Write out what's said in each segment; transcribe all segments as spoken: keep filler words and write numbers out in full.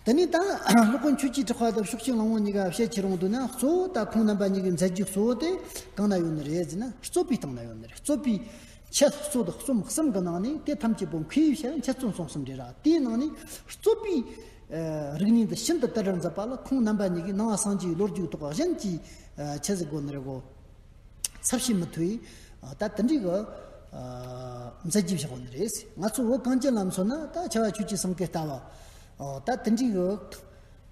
དེ་ནས་ད་སློབ་དཔོན་ཆོས་ཀྱི་གྲགས་པ་དང་ཕྱོགས་གཅིག་གླང་པོ་གཉིས་ཀ་བཤད་ཁྱེར་འོང་དུས་ན། གཙོ་བོ་ད་ཁོང་རྣམ་པ་གཉིས་ཀྱི་མཛད་རྗེས་གཙོ་བོ་དེ་གང་ན་ཡོད་ནི་རེད་ཟེར་ན། རྩོད་པའི་སྟེང་ན་ཡོད་ནི་རེད། རྩོད་པའི་ཆེད། རྩོད་དང་རྩོམ་གསུམ་གྱི་ནང་ནས། དེ་ཐམས་ཅད་པོ་མཁས་པའི་ཞལ་འཆད་རྩོད་གསུམ་གསུམ་རེད་ར། དེའི་ནང་ནས་རྩོད་པའི་ཨ་རིག་གནས་འདི་ཤིན་ཏུ་དར་རུ་མཛད་པ་ལ། ཁོང་རྣམ་པ་གཉིས་ཀྱིས་ནང་པ་སངས་རྒྱས་ཀྱི་ལོ་རྒྱུས་ཐོག་གཞན་གྱི་ཨ་ཆི་ཟེར་དགོས་ནི་རེད་གོ། ཚབ་བྱེད་མི་ཐུབ་པའི་ཨ་ད་དེ་འདྲའི་གི་ཨ་མཛད་རྗེས་བཞག་ནི་རེད། ང་ཚོ་བོད་གངས་ཅན་ལ་མཚོན་ན། ད་ཁྱད་པར་ཆོས་ཀྱི་སེང་གེ་ལྟ་བུ། ཨ་ད་དེ་འདྲའི་གི་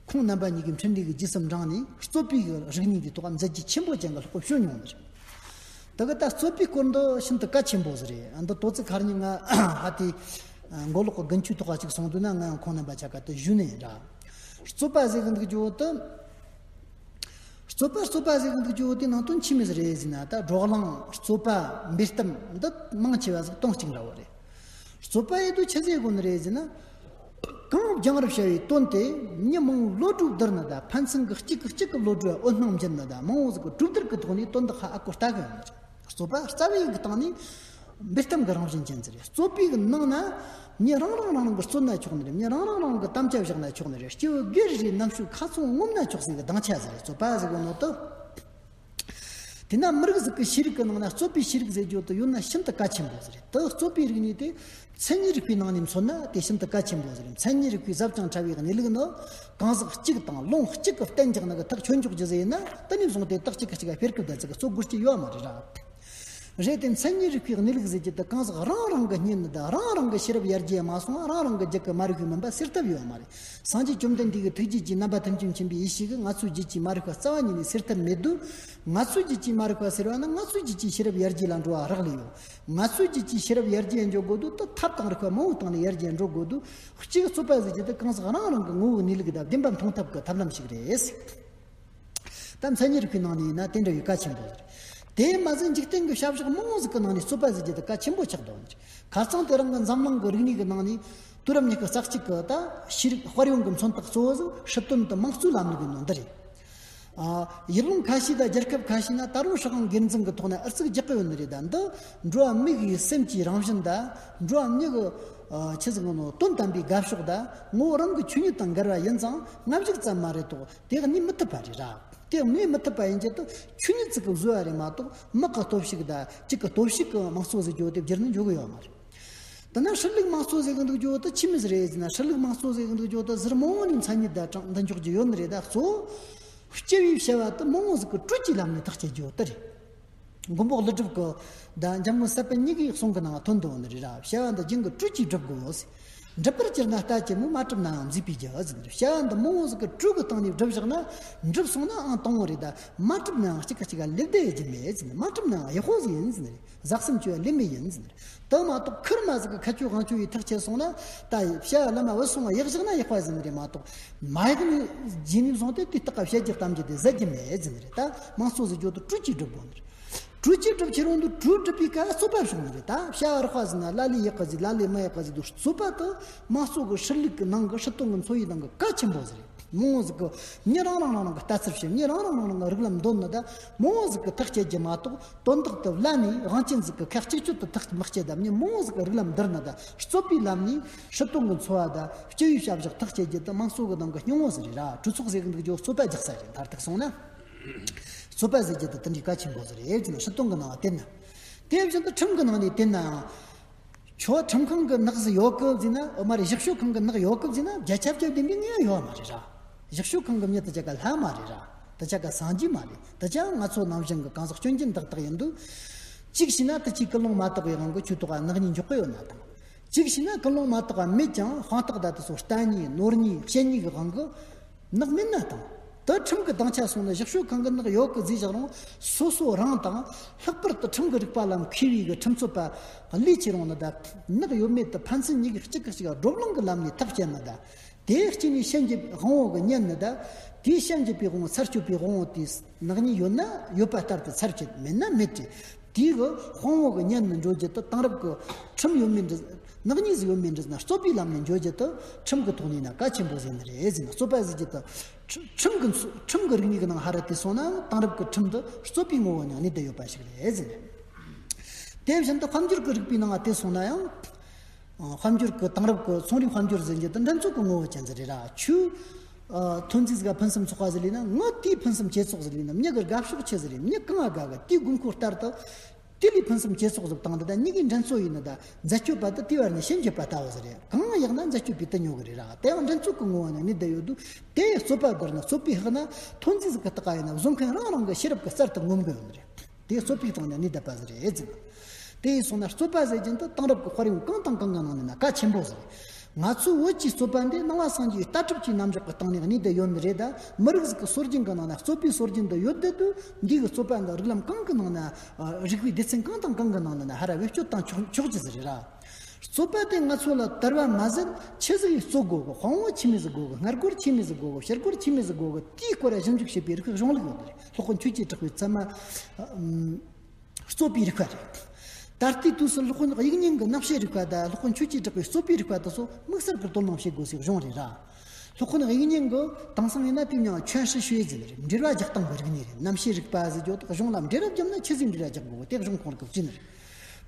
ཁོང་རྣམ་པ་གཉིས་ཀྱི་འཕྲིན་ལས་ཀྱི་རྗེས་སུ་འབྲངས་ནས། རྩོད་པའི་གི་རིག་གནས་འདི་ཐོག་མཛད་རྗེས་ཆེན་པོ་ཅན་གྱི་ལྷག་པར་བྱུང་མྱོང་ནི་རེད། དེ་གི་ད་རྩོད་པའི་སྐོར་འདི་ཤིན་ཏུ་གལ་ཆེན་པོ་ཟིག་རེད། ཨ་འདི་ཏོག་ཙི་ཁར་ཉིན་ང་ཧ་དེ་ཨ་མགོ་ལོག་གི་དགུན་ཆོས་ཐོག་ཅིག་སོང་དུས་ན། ང་ཡང་ཁོང་རྣམ་པ་ཆ་ག་དེ་ཞུས་ནི་ཡིན་ར། རྩོད་པ་ཟེར་གི་འདུག་རྒྱུ་བོ་དེ། རྩོད་པ་རྩོད་པ་ཟེར་གི་འདུག་རྒྱུ་བོ་དེ་ནང་དོན་ཆི་མོ་ཟིག་རེད་ཟེར་ན། ད་བགྲོ་གླེང་། རྩོད་པ། འབེལ་གཏམ། འདི་མང་ཆེ་བ་ཟིག་དོན་གཅིག་འདྲ་བོ་རེད། རྩོད་པ་ཡེ་དུས་ཆི་ཟེར་དགོས་ནི་རེད་ཟེར་ན། གང་སྦྱང་བར་བྱ་བའི་དོན་དེ། མྱི་མང་བོ་བློ་གྲོས་བསྡུར་ནི་དང་། ཕན་ཚུན་གྱི་གཅིག་གིས་གཅིག་གི་བློ་གྲོས་འོད་སྣང་འབྱིན་ནི་དང་། མང་བོ་ཟིག་གི་གྲོས་བསྡུར་གྱི་ཐོག་ནས་དོན་དག་ཧ་ཨ་གོ་ལྟ་གི་ཡོང་ནི་རེད། རྩོད་པ་རྩ་བའི་གི་སྟེང་ནས་འབེལ་གཏམ་གྱི་རང་བཞིན་ཅན་ཟིག་རེད། རྩོད་པའི་གི་ནང་ན་མྱི་རང་རང་རང་རང་གིས་རྩོད་ན་ཆོག་ནི་རེད། མྱི་རང་རང་རང་གིས་དམ་བཅའ་བཞག་ན་ཆོག་ནི་རེད། སྐྱེ་བོ་སྒེར་རེའི་རྣམ་དཔྱོད་ཁ་ཚོན་ངོམ་ན་ཆོག་ཟིག་གི་སྡིངས་ཆ་ཟིག་རེད། རྩོད་པ་ཟེར་གོ་ནོ་དེ། དེས་ན་མི་རིགས་ཟིག་གི་ཤེས་རིག་གི་ནང་ན་རྩོད་པའི་ཤེས་རིག་ཟེར་རྒྱུ་དེ་ཡོད་ན་ཤིན་ཏུ་གལ་ཆེན་པོ་ཟིག་རེད། དེ་རྩོད་པའི་རིག་གནས་དེ་མཚན་ཉིད་རིག་པའི་ནང་ནས་མཚོན་ན་དེ་ཤིན་ཏུ་གལ་ཆེན་པོ་ཟིག་རེད། མཚན་ཉིད་རིག་པའི་ཟབ་ཅིང་ཕྲ་བའི་གནས་ལུགས་ནི། གང་ཟག་གཅིག་དང་ལུང་གཅིག་གིས་གཏན་འཇགས་ནི་གི་ཐག་ཆོད་འཇོག་རྒྱུ་ཟིག་ཡིན་ན། དེ་ནས་བཟུང་སྟེ་ཐག་གཅིག་གི་གཅིག་ག་སྤེལ་སྐབས་ད་ཟིག་གི་རྩོད་དགོས་རྒྱུ་ཡོད་མ་རེད་ར། རེད་དེ། མཚན་ཉིད་རིག་པའི་གནས་ལུགས་ཟེར་རྒྱུ་དེ་གང་ཟག་རང་རང་གིས་རྙེད་ནི་དང་། རང་རང་གི་ཤེས་རབ་ཡར་རྒྱས་མ་སོང་ན། རང་རང་གི་རྒྱུད་ཀྱི་མ་རིག་པའི་མུན་པ་སེལ་ཐབས་ཡོད་མ་རེད། སངས་རྒྱས་བཅོམ་ལྡན་འདས་ཀྱི་ཐུགས་རྗེ་ཀྱིས། རྣམ་པ་ཐམས་ཅད་མཁྱེན་པའི་ཡེ་ཤེས་ཀྱིས་ང་ཚོའི་རྒྱུད་ཀྱི་མ་རིག་པ་རྩ་བ་ཉིད་ནས་སེལ་ཐབས་མེད་དུས། ང་ཚོའི་རྒྱུད་ཀྱི་མ་རིག་པ་སེལ་བ་ན། ང་ཚོའི་རྒྱུད་ཀྱི་ཤེས་རབ་ཡར་རྒྱས་ལ་འགྲོ་བ་རག་ལས་ཡོད། ང་ཚོའི་རྒྱུད་ཀྱི་ཤེས་རབ་ཡར་རྒྱས་འགྲོ་དགོས་དུས། དེ་ཐབས་དང་རིག་པ་མང་བོའི་སྟེང་ནས་ཡར་རྒྱས་འགྲོ་དགོས་དུས། གཅིག་རྩོད་པ་ཟེར་རྒྱུ་དེ་གང་ཟག་རང་རང་གི་ངོ་བོའི་གནས་ལུགས་དང་བདེན་པ་མཐོང་ཐབས་ཀྱི་ཐབས་ལམ་ཞིག་རེད། ད་མཚན་ཉིད་རིག་པའི་ནང་ནས་ཡིན་ན་དེ་འདྲ་བའི་གལ་ཆེན་པོ་རེད། དེ་མ་ཟད་འཇིག་རྟེན་གྱི་བྱ་བཞག་མང་བོ་ཟིག་གི་ནང་ནས་རྩོད་པ་ཟེར་རྒྱུ་དེ་གལ་ཆེན་པོ་ཆགས་འདུག་ཁ་རྩང་དེ་རིང་གི་འཛམ་གླིང་གི་རིག་གནས་ཀྱི་ནང་ནས། དུས་རབས་ཉི་ཤུ་རྩ་གཅིག་གི་ད་ཤེས་རིག་དཔལ་ཡོན་གྱི་མཚོན་རྟགས་གཙོ་བོ་ཟིག་སྲིད་དོན་དང་དམངས་གཙོའི་ལམ་ལུགས་ཀྱི་ནང་འདི་རེད། ཨ། ཡུལ་ལུང་ཁ་ཤས་དང་རྒྱལ་ཁབ་ཁ་ཤས་ན་ད་རུང་སྲིད་དབང་སྒེར་འཛིན་གྱི་ཐོག་ནས་ཨུ་ཚུགས་རྒྱག་གི་ཡོད་ནི་རེད། ད་འདི་འགྲོ་བ་མི་གི་སེམས་ཀྱི་རང་བཞིན་དང་། འགྲོ་བ་མི་གི་ཨ་ཆི་ཟིག་ནོ། དོན་དམ་པའི་དགའ་ཕྱོགས་དང་། ངོ་བོ་རང་གི་ཆོས་ཉིད་དང་འགལ་བ་ཡིན་ཙང་སྔ་གཞུག་ཙམ་མ་རེད་དོ། དེ་གནས་མི་ཐུབ་པ་རེད་ར། དེ་གནས་མི་ཐུབ་པ་ཡིན་རྒྱུ་དེ་ཆོས་ཉིད་ཅིག་གིས་བཟོས་པ་རེད་མ་གཏོགས། མི་གི་སྟོབས་ཤུགས་དང་གཅིག་གི་སྟོབས་ཤུགས་ཀྱིས་དམངས་གཙོ་ཟེར་རྒྱུ་དེ་བསྒྱུར་ནས་འཇུག་གི་ཡོད་མ་རེད། དེ་ན་ཧྲིལ་ལུགས་དམངས་གཙོ་ཟེར་གི་འདུག་རྒྱུ་དེ་ཆི་མོ་ཟིག་རེད་ཟེར་ན། ཧྲིལ་ལུགས་དམངས་གཙོ་ཟེར་གི་འདུག་རྒྱུ་དེ་ཟུར་མང་བོ་ནས་མཚན་ཉིད་དང་དྲངས་འདི་འཇོག་རྒྱུ་ཡོད་ནི་རེད། ད་གཙོ་བོ་སྤྱི་པའི་བྱ་བ་དེ་མང་བོ་ཟིག་གིས་གྲོས་ཀྱི་ལམ་ནས་ཐག་བཅད་རྒྱུ་དེ་རེད། མགོན་པོ་ཀླུ་སྒྲུབ་ཀྱིས་དང་འཇམ་མགོན་གསར་པ་གཉིས་ཀྱི་གསུང་གི་ནང་ཐོན་འདུག་ནི་རེད་ར། བྱ་བ་འདི་རྒྱུན་གྱི་གྲོས་ཀྱིས་སྒྲུབ་དགོས། འགྲུབ་པར་གྱུར་ན་ལྟ་ཅི་སྨོས། མ་གྲུབ་ནའང་མཛེས་པའི་རྒྱུ་ཟེར་ནི་རེད། བྱ་བ་འདི་མང་བོ་ཟིག་གིས་གྲོས་ཀྱི་སྟེང་ནས་སྒྲུབ་བཞག་ན། འགྲུབ་སོང་ན་ཨང་དང་བོ་རེད། ད་མ་གྲུབ་ནའང་གཅིག་ག་གཅིག་ག་ལེགས་བསྡད་རྒྱུ་མེད་ཟེར་ནི། མ་གྲུབ་ནའང་ཡག་པོ་ཟིག་ཡིན་ཟེར་ནི་རེད། ཟག་བསམ་སྐྱོ་བ་ལེན་མི་ཡིན་ཟེར་ནི་རེད། དེ་མ་གཏོགས་ཁུར་མ་ཟིག་གིས་ཁ་ཆོས་དབང་ཆོས་ཡི་ཐག་བཅད་སོང་ན། ད་བྱ་བ་ལམ་མ་བུད་སོང་བ་ཡག་བཞག་ན་ཡག་པ་ཟེར་ནི་རེད་མ་གཏོགས། མ་ཡག་ནི་རྗེས་ནས་བཟུང་སྟེ་དེ་དག་ག་བཤད་རྒྱུ་གཏམ་རྒྱུ་དེ་ཟེར་རྒྱུ་མེད་ཟེར་ནི་རེད། ད་དམངས་གཙོ་ཟེར་རྒྱུ་དེ་གྲོས་ཀྱིས་སྒྲུབ་དགོས་ནི་རེད། གྲོས་ཀྱིས་སྒྲུབ་ཁྱེར་འོང་དུས། གྲོས་སྒྲུབ་པའི་སྐབས་རྩོད་པ་བྱུང་ནི་རེད། ད་བྱ་བ་རགས་པ་ཟིག་ན་ལ་ལས་ཡག་གི་ཟིག་ལ་ལས་མི་ཡག་གི་ཟིག་འདུག་རྩོད་པ་དེ་དམངས་གཙོ་གི་སྲིད་ལུགས་ཀྱི་ནང་གི་སྲིད་དོན་གྱི་འཚོ་བའི་ནང་གི་གལ་ཆེན་པོ་ཟིག་རེད། མང་བོ་ཟིག་གིས་མྱི་རང་རང་རང་རང་གིས་ལྟ་ཚུལ་བྱེད། མྱི་རང་རང་རང་རང་གིས་རིགས་ལམ་འདོན་ནི། ད་མང་བོ་ཟིག་གིས་ཐག་བཅད་རྒྱུ་མ་གཏོགས། དོན་དག་དེ་བླ་ནས་དབང་ཅན་ཟིག་གིས་ཁ་གཅིག་གྱུར་དུ་ཐག་མི་བཅད། ད་མྱི་མང་བོ་ཟིག་གིས་རིགས་ལམ་བསྡུར་ནི། ད་རྩོད་པའི་ལམ་ནས་སྲིད་དོན་གྱི་འཚོ་བ་དང་སྤྱི་པའི་བྱ་བཞག་ཐག་བཅད་རྒྱུ་དེ་དམངས་གཙོ་གི་ནང་གི་སྙིང་བོ་ཟིག་རེད་ར། གྲོས་ཚོགས་ཟེར་གི་འདུག་རྒྱུ་རྩོད་པ་རྒྱག་ས་རེད། མཐར་ཐུག་སོང་ན། རྩོད་པ་ཟེར་རྒྱུ་དེ་དེ་འདྲའི་གལ་ཆེན་པོ་ཟིག་རེད་ཟེར་ན། སྲིད་དོན་གྱི་ནང་བ་དེ་ན། དེ་བཞིན་དུ་ཁྲིམས་ཀྱི་ནང་ནས་དེ་ནའང་། ཁྱོད་ཁྲིམས་ཁང་གི་ནག་ཟིག་ཡོད་གི་ཟེར་ན། ཨོ་མ་རེད། ཞིབ་དཔྱོད་ཁང་གི་ནག་ཡོད་གི་ཟེར་ན། བརྒྱ་ཆ་བརྒྱ་བདེན་པའི་ངེས་ཡོད་མ་རེད་ར། ཞིབ་དཔྱོད་ཁང་གི་མྱི་དེ་ཅག་ག་ལྷ་མ་རེད་ར། དེ་ཅག་ག་སངས་རྒྱས་མ་རེད། དེ་ཅག་ང་ཚོ་ནང་བཞིན་གྱི་གང་ཟག་སྐྱོན་ཅན་དག་དག་ཡིན་དུས། གཅིག་བྱས་ན་དེ་ཅིག་ཀུན་སློང་མ་དག་པའི་དབང་གིས་ཁྱོད་ཐོག་ག་ནག་ཉེས་འཇོག་གི་ཡོད་ན་དང་། གཅིག་བྱས་ན་ཀུན་སློང་མ་དག་པ་མེད་ཀྱང་དཔང་རྟགས་དང་དེ་ཚོ་བསྟན་ཉེས་ནོར་ཉེས་བཤད་ཉེས་ཀྱི་དབང་གིས་ནག་མིན་ན་དང་། དེ་ཁྲིམས་ཀྱི་སྡིངས་ཆ་སོང་ན། ཞིབ་དཔྱོད་ཁང་གི་ནག་ཡོད་གི་ཟེར་བཞག་རུང་། སོ་སོ་རང་དང་། ལྷག་པར་དུ་ཁྲིམས་ཀྱི་རིག་པ་ལ་མཁས་པའི་གི་ཁྲིམས་རྩོད་པ་ལས་ཁྱེར་འོང་ནི། ད་ནག་ཡོད་མེད་དེ་ཕན་ཚུན་གཉིས་ཀྱིས་གཅིག་གིས་གཅིག་བགྲོ་གླེང་གི་ལམ་ནས་ཐག་བཅད་ནི། ད་དེའི་རྐྱེན་ནས་ཤན་འབྱེད་པའི་དབང་པོ་གིས་ཉན་ནི། ད་དེའི་ཤན་འབྱེད་པའི་དབང་པོ་ཚར་གཅོད་པའི་དབང་པོ་དེས། ནག་ཉེས་ཡོད་ན་ཡོད་པ་ལྟར་དུ་ཚར་གཅོད། མེད་ན་མེད་དེ། དེའི་གི་དབང་པོ་གིས་ཉན་ནས་འགྲོ་རྒྱུ་དེ། དེང་རབས་ཀྱི་ཁྲིམས་ཡོད་མེད་འདྲ། ནག་ཉེས་ཟིག་ཡོད་མེད་འདྲ་ཟེར་ན། རྩོད་པའི་ལམ་ནས་འགྱོ་རྒྱུ་དེ་ཁྲིམས་ཀྱི་ཐོག་ནས་ན་གལ་ཆེན་པོ་ཟིག་ནི་རེད་ཟེར་ན། རྩོད་པ་ཟེར་རྒྱུ་དེ་ཁྲི་ཁྲིམས་ཀྱི་ཁྲིམས་ཀྱི་རིག་གནས་ཀྱི་ནང་ཧ་ར་དེ་སོང་ན། དེང་རབས་ཀྱི་ཁྲིམས་དེ་རྩོད་པའི་ངོ་བོ་ནས་གནས་བསྡད་ཡོད་པ་ཞིག་རེད་ཟེར་ན། དེ་བཞིན་དུ་དཔལ་འབྱོར་གྱི་རིག་པའི་ནང་དེ་སོང་ན་ཡང་། དཔལ་འབྱོར་གྱི་དེང་རབས་ཀྱི་ཚོང་རའི་དཔལ་འབྱོར་ཟེར་རྒྱུ་དེ་འགྲན་རྩོད་ཀྱི་ངོ་བོ་ཅན་ཟིག་རེད་ར། ཁྱོས་ཨ་ཐོན་རྫས་ཟིག་ག་ཕུན་སུམ་ཚོགས་པ་ཟིག་ལས་ན། ངའི་དེའི་ཕུན་སུམ་ཇེ་ཚོགས་ཟིག་ལས་ན། མྱི་གི་དགའ་ཕྱོགས་ཆེ་ཟིག་རེད། མྱི་གང་ང་དགའ་གི། དེའི་དགོས་མཁོ་ལྟར་དུ་དེ་ལས་ཕུན་སུམ་ཇེ་ཚོགས་ཟིག་བཏང་། འདི་ད་གཉིས་ཀའི་འགྲན་རྩོད་ཡིན་ན། ད་འཛད་སྤྱོད་པ་དེ་དེའི་བར་ནས་ཞིབ་འཇུག་པ་ལྟ་བུ་ཟིག་རེད། གང་ང་ཡག་ན་འཛད་སྤྱོད་པས་དེ་ཉོ་གི་རེད་ར། དེ་ཡང་འགྲན་རྩོད་ཀྱི་ངོ་བོ་ནས་གནས་བསྡད་ཡོད་དུས། དེ་རྩོད་པ་དགོས་ན། རྩོད་པའི་ཕག་ན་ཐོན་རྫས་ཟིག་གི་སྟེང་ང་ཡིན་ན། བཟོ་མཁན་རང་རང་གི་ཤེས་རབ་ཀྱི་རྩལ་དུ་ངོམ་གི་ཡོད་ནི་རེད། དེ་རྩོད་པའི་སྟེང་ནས་གནས་བསྡད་པ་ཟིག་རེད་ཟེར། དེ་ཡིན་སོང་ན་རྩོད་པ་ཟེར་རྒྱུ་འདི་དེང་རབས་ཀྱི་དཔལ་ཡོན་གང་དང་གང་གི་ནང་ནས་ན་གལ་ཆེན་པོ་ཟིག་རེད། ང་ཚོའི་བོད་ཀྱི་རྩོད་པ་འདི་ནང་པ་སངས་རྒྱས་ཀྱི་ལྟ་གྲུབ་ཀྱི་རྣམ་གཞག་གི་སྟེང་ནས་གནས་བསྡད་ཡོད་ནི་རེད། ད་མི་རིགས་ཟིག་གི་སྲོལ་རྒྱུན་གི་ནང་ན་རྩོད་པའི་སྲོལ་རྒྱུན་འདི་ཡོད་བསྡད་དུས། འདི་གི་རྩོད་པ་འདི་རིགས་ལམ་གང་གི་ནང་ན། རིག་པའི་སྡེ་ཚན་གང་དང་གང་གི་ནང་ན་ན་ཧར་ར་བེད་སྤྱོད་བཏང་ཆོག་ཆོག་རྒྱུ་ཟིག་རེད་ར། རྩོད་པ་དེ་ང་ཚོ་ལ་དར་བ་མ་ཟད་ཆི་ཟིག་ཡིས་རྩོད་དགོས་གི། དཔང་བོ་ཆི་མོ་ཟིག་དགོས་གི། སྔ་རྒོལ་ཆི་མོ་ཟིག་དགོས་གི། ཕྱིར་རྒོལ་ཆི་མོ་ཟིག་དགོས་གི། དེའི་སྐོར་ལ་ཞིབ་འཇུག་བྱེད་པའི་རིག་པའི་གཞུང་ལུགས་ཡོད་ནི་རེད། སློབ་དཔོན་ཆོས་ཀྱི་གྲགས་པའི་ཚད་མ་རྩོད་པའི་རིག་པ་རེད། ད་ལྟའི་དུས་སུ་སློབ་དཔོན་དབྱིག་གཉེན་གྱི་རྣམ་བཤད་རིག་པ་དང་སློབ་དཔོན་ཆོས་ཀྱི་གྲགས་པའི་རྩོད་པའི་རིག་པ་དེ་ཚོ་དམིགས་བསལ་གྱི་དོ་སྣང་བྱེད་དགོས་སའི་གཞུང་རེད་ར། སློབ་དཔོན་དབྱིག་གཉེན་གྱིས་དེང་སང་ཡིན་ན་དེ་མྱིང་ཆོས་སྲིད་ཤོད་ཟེར་ནི་རེད། འབྲེལ་བ་རྒྱག་སྟངས་ཀྱི་རིག་གནས་རེད། རྣམ་བཤད་རིག་པ་ཟེར་རྒྱུ་དེ་གཞུང་ལ་འབྲེལ་བ་བརྒྱབ་ན་ཆི་ཟིག་འབྲེལ་བ་རྒྱག་དགོས་གི། དེ་གཞུང་ཁོངས་ལ་གི་བྲིས་ནི་རེད།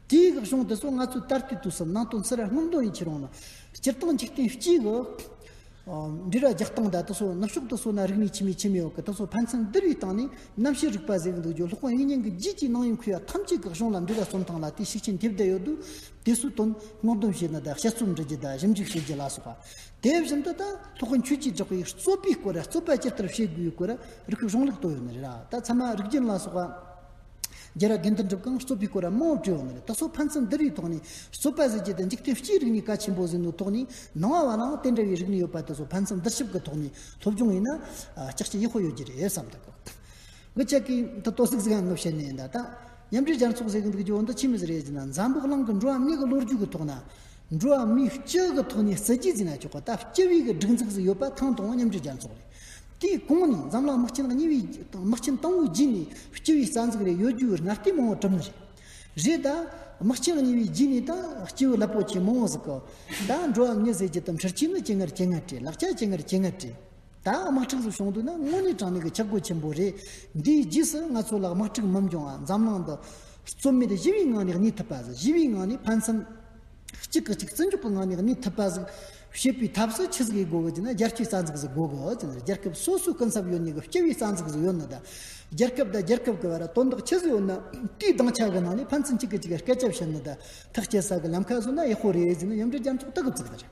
དེའི་གི་གཞུང་དེ་ཚོ་ང་ཚོས་ད་ལྟའི་དུས་སུ་ནང་དོན་ཚུར་ར་སྔོག་འདོན་ཡེད་ཁྱེར་ཡོང་ན། སྤྱིར་བཏང་འཇིག་རྟེན་སྤྱིའི་གི་འབྲེལ་བ་རྒྱག་སྟངས་དང་། དེ་ཚོ་ནུབ་ཕྱོགས་དེ་ཚོ་ན་རིག་གནས་ཆི་མོ་ཆི་མོ་ཡོད་གི། དེ་ཚོ་ཕན་ཚུན་བསྡུར་བའི་སྟེང་ནས་རྣམ་བཤད་རིག་པ་ཟེར་གི་འདུག་རྒྱུ། སློབ་དཔོན་དབྱིག་གཉེན་གྱི་རྗེས་ཀྱི་ནང་ཡོང་མཁན་ཡ་ཐམས་ཅད་ཀྱི་གཞུང་ལ་འབྲེལ་བ་རྩོམ་སྟངས་ལ་དེ་ཤུགས་རྐྱེན་ཐེབས་བསྡད་ཡོད་དུས། དེ་ཚོའི་དོན་སྔོག་འདོན་བྱས་ན། ད་དཔྱད་རྩོམ་འབྲི་རྒྱུ་དང་ཞིབ་འཇུག་བྱེད་རྒྱུ་ལ་སོགས་པ། དེ་བཞིན་དུ་ད་སློབ་དཔོན་ཆོས་ཀྱི་གྲགས་པའི་རྩོད་པའི་སྐོར། རྩོད་པ་ཇི་ལྟར་བྱེད་དགོས་པའི་སྐོར་རིག་པའི་གཞུང་ལུགས་བཏོད་ཡོད་ནི་རེད་ར། ད་ཚད་མ་རིག་རྒྱུན་ལ་སོགས་པ། རྒྱལ་བ་དགེ་འདུན་གྲུབ་ཀྱང་རྩོད་པའི་སྐོར་མང་བོ་བྲིས་ཡོད་ནི་རེད། ད་སོ་ཕན་ཚུན་བསྡུར་བའི་ཐོག་ནས། རྩོད་པ་ཟེར་རྒྱུ་དེ་འཇིག་རྟེན་སྤྱིའི་རིག་གནས་གལ་ཆེན་པོ་ཟིག་ཡིན་ནོ་ཐོག་ནས། ནང་པ་བ་ལའང་དེ་འདྲ་བའི་རིག་གནས་ཡོད་པ་དེ་ཚོ་ཕན་ཚུན་བསྡུར་ཞིབ་ཀྱི་ཐོག་ནས་སློབ་སྦྱོང་ཡིན་ན་ཨ་ལྕགས་ཀྱི་ཡག་པོ་ཡོད་རྒྱུ་རེད་བསམ་འདུག་གི། ངི་ཅག་གིས་ད་ལྟོ་ཟིག་ཟིག་ཡང་ངི་བཤད་ནས་ཡིན། ད་ད་མཉམ་འབྲེལ་རྒྱལ་ཚོགས་ཟེར་གི་འདུག་རྒྱུ་འོ་འདི་ཆི་མོ་ཟིག་རེད་ཟེར་ན། འཛམ་བུ་གླིང་གི་འགྲོ་བ་མིའི་གི་ལོ་རྒྱུས་ཀྱི་ཐོག་ན། འགྲོ་བ་མིའི་སྤྱི་གི་ཐོག་ནས་བརྩི་རྒྱུ་ཟེར་ན་ཆོག་གི། ད་སྤྱི་པའི་གི་སྒྲིག་འཛུགས་ཟིག་ཡོད་པ་ཐེངས་དང་པོ་མཉམ་འབྲེལ་རྒྱལ་ཚོགས་རེད། དེའི་གོང་ནས་འཛམ་གླིང་དམག་ཆེན་གཉིས་པའི་དམག་ཆེན་དང་པོའི་རྗེས་ནས་སྤྱི་པའི་རྩ་འཛུགས་རེ་ཡོད་རྒྱུའི་སྔ་ལྟས་མང་བོ་གྲུབ་ནི་རེད། རེད། ད་དམག་ཆེན་གཉིས་པའི་རྗེས་ནས་ད་སྐྱེས་བུ་རླབས་པོ་ཆེ་མང་བོ་ཟིག་གིས། ད་འགྲོ་བ་མི་ཟེར་རྒྱུ་དེ་འཕྲུལ་ཆས་ནི་ཇེ་ཉུང་ཇེ་ཉུང་རེད། ལག་ཆ་ཇེ་ཉུང་ཇེ་ཉུང་རེད། ད་དམག་འཁྲུག་ཟིག་བྱུང་འདུག་ན་དངོས་གནས་དྲང་གནས་ཀྱི་ཆག་སྒོ་ཆེན་པོ་རེད། འདིའི་རྗེས་སུ་ང་ཚོ་ལ་དམག་འཁྲུག་མི་འབྱུང་བ། འཛམ་གླིང་འདི་རྩོད་མེད་ཞི་བའི་ངང་ནས་གནས་ཐུབ་པ་ཟིག། ཞི་བའི་ངང་ནས་ཕན་ཚུན་གཅིག་གིས་གཅིག་བརྩི་འཇོག་གི་ངང་ནས་གནས་ཐུབ་པ་ཟིག་བྱེད་པའི་ཐབས་སུ་ཆི་ཟིག་ཡེད་དགོས་གི་ཟེར་ན། རྒྱལ་སྤྱིའི་རྩ་འཛུགས་ཟིག་དགོས་གི་ཟེར་ན། རྒྱལ་ཁབ་སོ་སོའི་སྐུ་ཚབ་ཡོད་ནི་གི་སྤྱི་པའི་རྩ་འཛུགས་ཟིག་ཡོད་ནི། ད་རྒྱལ་ཁབ་དང་རྒྱལ་ཁབ་ཀྱི་བར་དོན་དག་ཆི་ཟིག་ཡོད་ན་དེའི་སྡིངས་ཆ་གི་ནང་ནས་ཕན་ཚུན་གཅིག་གིས་གཅིག་གི་སྐད་ཆ་བཤད་ནི་ད་ཐག་གཅོད་ས་གི་ལམ་ཁ་བཟོ་ན་ཡག་པོ་རེད་ཟེར་ནས་མཉམ་འབྲེལ་རྒྱལ་ཚོགས་དེ་གི་བཙུགས་པ་རེད།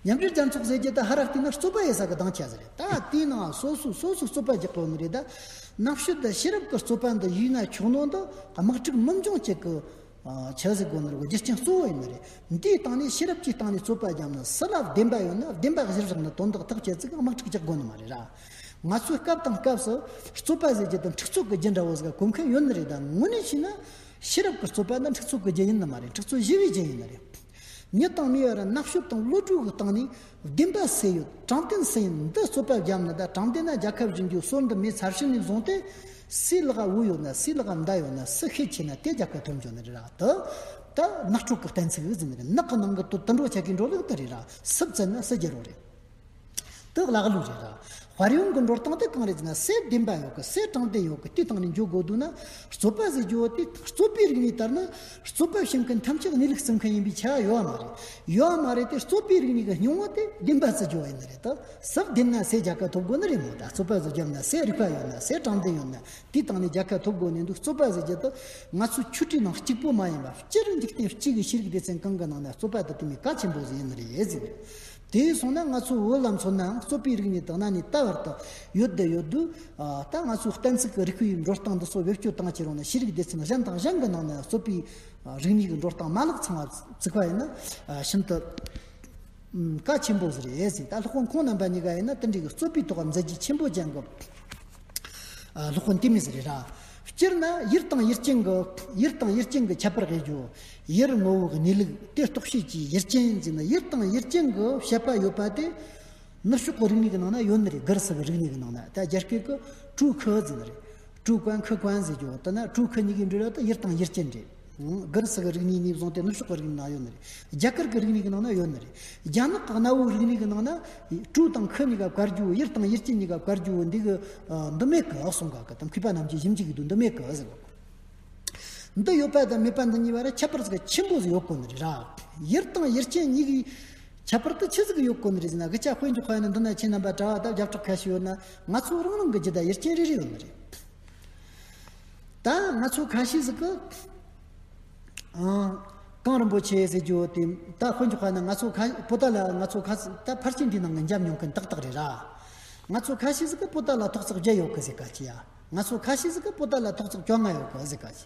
མཉམ་འབྲེལ་རྒྱལ་ཚོགས་ཟེར་རྒྱུ་དེ་ཧར་ར་བལྟས་ན་རྩོད་པ་ཡེད་ས་གི་སྡིངས་ཆ་ཟིག་རེད། ད་དེའི་ནང་སོ་སོས་སོ་སོའི་རྩོད་པ་རྒྱག་དགོས་ནི་རེད། ད་རྣམ་དཔྱོད་དང་ཤེས་རབ་ཀྱི་རྩོད་པ་འདི་ཡིན་ན་ཆོག་ནོ་འདི་དམག་འཁྲུག་མི་འབྱུང་ཅིག་གི་ཆི་ཟེར་དགོས་ནི་རེད། རྒྱུ་རྐྱེན་གཙོ་བོ་ཡིན་ནི་རེད། འདིའི་སྟེང་ནས་ཤེས་རབ་ཀྱི་སྟེང་ནས་རྩོད་པ་བརྒྱབ་ན། སུ་ལ་བདེན་པ་ཡོད་ན་བདེན་པ་གཞིར་བཞག་ནས་དོན་དག་ཐག་བཅད་ཚིག་དམག་འཁྲུག་རྒྱག་དགོས་ནི་མ་རེད་ར། ང་ཚོའི་སྐབས་དང་སྐབས་སུ་རྩོད་པ་ཟེར་རྒྱུ་དེ་འཁྲུག་རྩོད་ཀྱི་རྒྱུ་འདྲ་བོ་ཟིག་གོ་མཁན་ཡོད་ནི་རེད། ད་དངོས་གནས་བྱས་ན་ཤེས་རབ་ཀྱི་རྩོད་པ་ནི་འཁྲུག་རྩོད་ཀྱི་རྒྱུ་ཡིན་ནི་མ་རེད། འཁྲུག་རྩོད་ཞི་བའི་རྒྱུ་ཡིན་ནི་རེད། མྱི་དང་མིའི་བར་རྣམ་དཔྱོད་དང་བློ་གྲོས་ཀྱི་སྟེང་ནས་བདེན་པ་སུ་ཡོད། དྲང་བདེན་སུ་ཡིན། འདི་རྩོད་པ་བརྒྱབ་ན། ད་དྲང་བདེན་ན་རྒྱལ་ཁ་བཞིན་རྒྱུ་སྲོལ་འདི་མེད་ཚར་ཕྱིན་ནས་བཟུང་སྟེ། སུའི་ལག་ག་བོད་ཡོད་ན། སུའི་ལག་ག་མདའ་ཡོད་ན། སུ་ཤེད་ཆེ་ན་དེ་རྒྱལ་ཁ་ཐོབ་འཇོག་ནི་རེད་ར། དེ་ད་ནག་ཕྲུག་གི་གཏན་ཚིགས་ཟེར་ནི་རེད། ནག་གི་ནང་གི་དུ་དུད་འགྲོ་ཆགས་གི་འགྲོ་ལུགས་དེ་རེད་ར། སུ་བཙལ་ན་སུ་རྒྱལ་པོ་རེད། དེ་ལག་ལུགས་རེད་ར། དཔལ་ཡོན་གྱི་འགྲོ་སྟངས་དེ་གང་རེད་ཟེར་ན། སུ་བདེན་པ་ཡོད་གི། སུ་དྲང་བདེན་ཡོད་གི། དེའི་སྟེང་ནས་འགྱོ་དགོས་འདུག་ན། རྩོད་པ་ཟེར་རྒྱུ་བོ་དེ་རྩོད་པའི་རིག་གནས་ལྟར་ན། རྩོད་པ་བྱེད་མཁན་ཐམས་ཅད་གནས་ལུགས་བརྩི་མཁན་ཡིན་པའི་ཆ་ཡོད་མ་རེད། ཡོད་མ་རེད། དེ་རྩོད་པའི་རིག་གནས་ཀྱི་སྙིང་བོ་དེ་བདེན་པ་བརྩི་རྒྱུ་བོ་ཡིན་ནི་རེད། ད་སུ་བདེན་ན་སུ་རྒྱལ་ཁ་ཐོབ་དགོས་ནི་རེད་མོ། ད་རྩོད་པ་ཟེར་རྒྱབ་ན་སུ་རིག་པ་ཡོད་ན། སུ་དྲང་བདེན་ཡོད་ན། དེའི་སྟེང་ནས་རྒྱལ་ཁ་ཐོབ་དགོས་ནི་འདུག། རྩོད་པ་ཟེར་རྒྱུ་དེ་ང་ཚོའི་ཆོས་ཁྲིད་ནང་གཅིག་པོ་མ་ཡིན་པ། སྤྱིར་འཇིག་རྟེན་སྤྱི་གི་ཤེས་རིག་སྡེ་ཚན་གང་གི་ནང་ན་རྩོད་པ་དེ་དེ་མོ་གལ་ཆེན་པོ་ཟིག་ཡིན་ནི་རེད་ཟེར། དེ་སོང་ན་ང་ཚོ་བོད་ལ་མཚོན་ནའང་རྩོད་པའི་རིག་གནས་དེ་གནའ་ནས་ད་བར་དུ་ཡོད་བསྡད་ཡོད་དུས། ཨ། ད་ང་ཚོའི་གཏན་ཚིགས་ཀྱི་རིག་པའི་འགྲོ་སྟངས་འདི་ཚོ་བེད་སྤྱོད་བཏང་ཁྱེར་ཡོང་ན། ཤེས་རིག་སྡེ་ཚན་གཞན་དང་གཞན་གྱི་ནང་ན་རྩོད་པའི་རིག་གནས་ཀྱི་འགྲོ་སྟངས་མ་ལག་ཚང་བ་བཙུགས་པ་ཡིན་ན། ཨ། ཤིན་ཏུ་གལ་ཆེན་པོ་ཟིག་རེད་ཟེར། ད་སློབ་དཔོན་ཁོང་རྣམ་པ་གཉིས་ཀ་ཡིན་ན་དེ་འདྲའི་གི་རྩོད་པའི་ཐོག་མཛད་རྗེས་ཆེན་པོ་ཅན་གྱི། ཨ། སློབ་དཔོན་དེ་མོ་ཟིག་རེད་ར། སྤྱིར་ན་ཡུལ་དང་ཡུལ་ཅན་གྱི། ཡུལ་དང་ཡུལ་ཅན་གྱི་ཁྱད་པར་དབྱེ་རྒྱུ། ཡུལ་ངོ་བོ་གི་གནས་ལུགས་དེ་རྟོགས་བྱེད་ཀྱི་ཡུལ་ཅན་ཟེར་ན། ཡུལ་དང་ཡུལ་ཅན་གྱི་བཤད་པ་ཡོད་པ་དེ་ནུབ་ཕྱོགས་ཀྱི་རིག་གནས་ཀྱི་ནང་ན་ཡོད་ནི་རེད། གུ་རུ་སི་གི་རིག་གནས་ཀྱི་ནང་ན། ད་རྒྱ་སྐད་ཀྱི་ཀྲུའུ་ཁི་ཟེར་ནི་རེད། ཀྲུའུ་ཀོན་ཁི་ཀོན་ཟེར་རྒྱུ་དེ་ན། ཀྲུའུ་ཁི་གཉིས་ཀའི་འབྲེལ་བ་དེ་ཡུལ་དང་ཡུལ་ཅན་རེད། གུ་རུ་སི་གི་རིག་གནས་ནས་བཟུང་སྟེ་ནུབ་ཕྱོགས་ཀྱི་རིག་གནས་ནང་ཡོད་ནི་རེད། རྒྱ་གར་གྱི་རིག་གནས་ཀྱི་ནང་ན་ཡོད་ནི་རེད། རྒྱ་ནག་གི་གནའ་བོའི་རིག་གནས་ཀྱི་ནང་ན་ཀྲུའུ་དང་ཁི་གཉིས་ཀ་བཀར་རྒྱུ། ཡུལ་དང་ཡུལ་ཅན་གཉིས་ཀ་བཀར་རྒྱུ་འདི་གི། ཨ། འདི་མེད་གི་གསུང་ག་གི། དམ་མཁས་པ་རྣམས་ཀྱིས་ཞིབ་འཇུག་གི་འདུག། འདི་མེད་གི་ཟེར་གོ། འདི་ཡོད་པ་དང་མེད་པ་འདི་གཉིས་བར་ཁྱད་པར་ཟིག་ཆེན་པོ་ཟིག་ཡོད་གོ་ནི་རེད་ར། ཡུལ་དང་ཡུལ་ཅན་གཉིས་ཀྱི་ཁྱད་པར་དེ་ཆི་ཟིག་ཡོད་གོ་ནི་རེད་ཟེར་ན། གི་ཅ་དཔེ་འཇོག་པ་ཡིན་ན། འདི་ན་ཁྱེད་རྣམ་པ་གྲྭ་བ་དང་རྒྱབ་ཕྲག་ཁ་ཤས་ཡོད་ན། ང་ཚོ་རང་རང་གི་རྒྱུད་ད་ཡུལ་ཅན་རེ་རེ་ཡོད་ནི་རེད། ད་ང་ཚོ་ཁ་ཤས་ཟིག་གི་ཨང་། གངས་རིན་པོ་ཆེ་ཟེར་རྒྱུ་དེ། ད་དཔེ་འཇོག་པ་ན་ང་ཚོ་ཁ་པོ་ཏ་ལ། ང་ཚོ་ཁ་ད་ཕལ་ཆེར་འདི་ནང་གི་འཇབ་མྱོང་མཁན་ཏག་ཏག་རེད་ར། ང་ཚོ་ཁ་ཤས་ཟིག་གི་པོ་ཏ་ལ་ཐོག་བརྩེགས་བརྒྱད་ཡོད་གི་ཟེར་ག་ཅི་ཡ། ང་ཚོ་ཁ་ཤས་ཟིག་གི་པོ་ཏ་ལ་ཐོག་བརྩེགས་བཅོ་ལྔ་ཡོད་གི་ཟེར་ག་ཅི།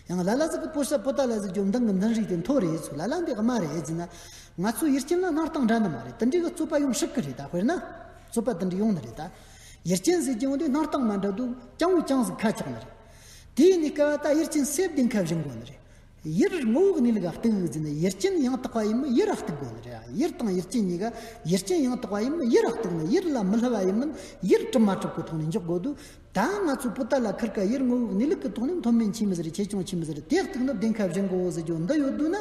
ཡང་ལ་ལ་ཟིག་གི་པོ་ས་པོ་ཏ་ལ་ཟེར་རྒྱུ་མདང་གི་མདུན་རིགས་དེ་མཐོ་རེད་ཚུལ། ལ་ལ་འདི་དམའ་རེད་ཟེར་ན། ང་ཚོ་ཡུལ་ཅན་ལ་སྣང་སྟངས་འདྲ་ནི་མ་རེད། དེ་འདྲའི་གི་རྩོད་པ་ཡོང་སྲིད་གི་རེད་ད། དཔེར་ན་རྩོད་པ་དེ་འདྲ་ཡོང་ནི་རེད་ད། ཡུལ་ཅན་ཟེར་རྒྱུ་འདི་སྣང་སྟངས་མ་འདྲ་འདུག་ཅང་བོ་ཅང་ཟིག་ཁ་ཆག་ནི་རེད། དེའི་ནི་སྐབས་ད་ཡུལ་ཅན་སེ་བདེན་ཁ་བཞེངས་དགོས་ནི་རེད། ཡུལ་ངོ་བོ་གནས་ལུགས་ལ་གཏུག་ཟེར་ན། ཡུལ་ཅན་ཡང་དག་པ་ཡིན་མིན་ཡུལ་ལ་གཏུག་དགོས་ནི་རེད། ཡུལ་དང་ཡུལ་ཅན་གཉིས་ཀ། ཡུལ་ཅན་ཡང་དག་པ་ཡིན་མིན་ཡུལ་ལ་གཏུག་ན། ཡུལ་ལ་མི་བསླུ་བ་ཡིན་མིན་ཡུལ་གྲུབ་མ་གྲུབ་ཀྱི་ཐོག་ནས་འཇོག་དགོས་འདུག་ད་ང་ཚོ་པོ་ཏ་ལ་ཁིར་ཀ་ཡུལ་ངོ་བོའི་གནས་ལུགས་ཀྱི་ཐོག་ནས་མཐོ་དམན་ཆེ་མི་ཟེར། ཆེ་ཆུང་ཆེ་མི་ཟེར། དེ་གཏུག་ན་བདེན་ཁ་བཞེངས་དགོས་ཟེར་རྒྱུ་འདི་ཡོད་འདུག་ན།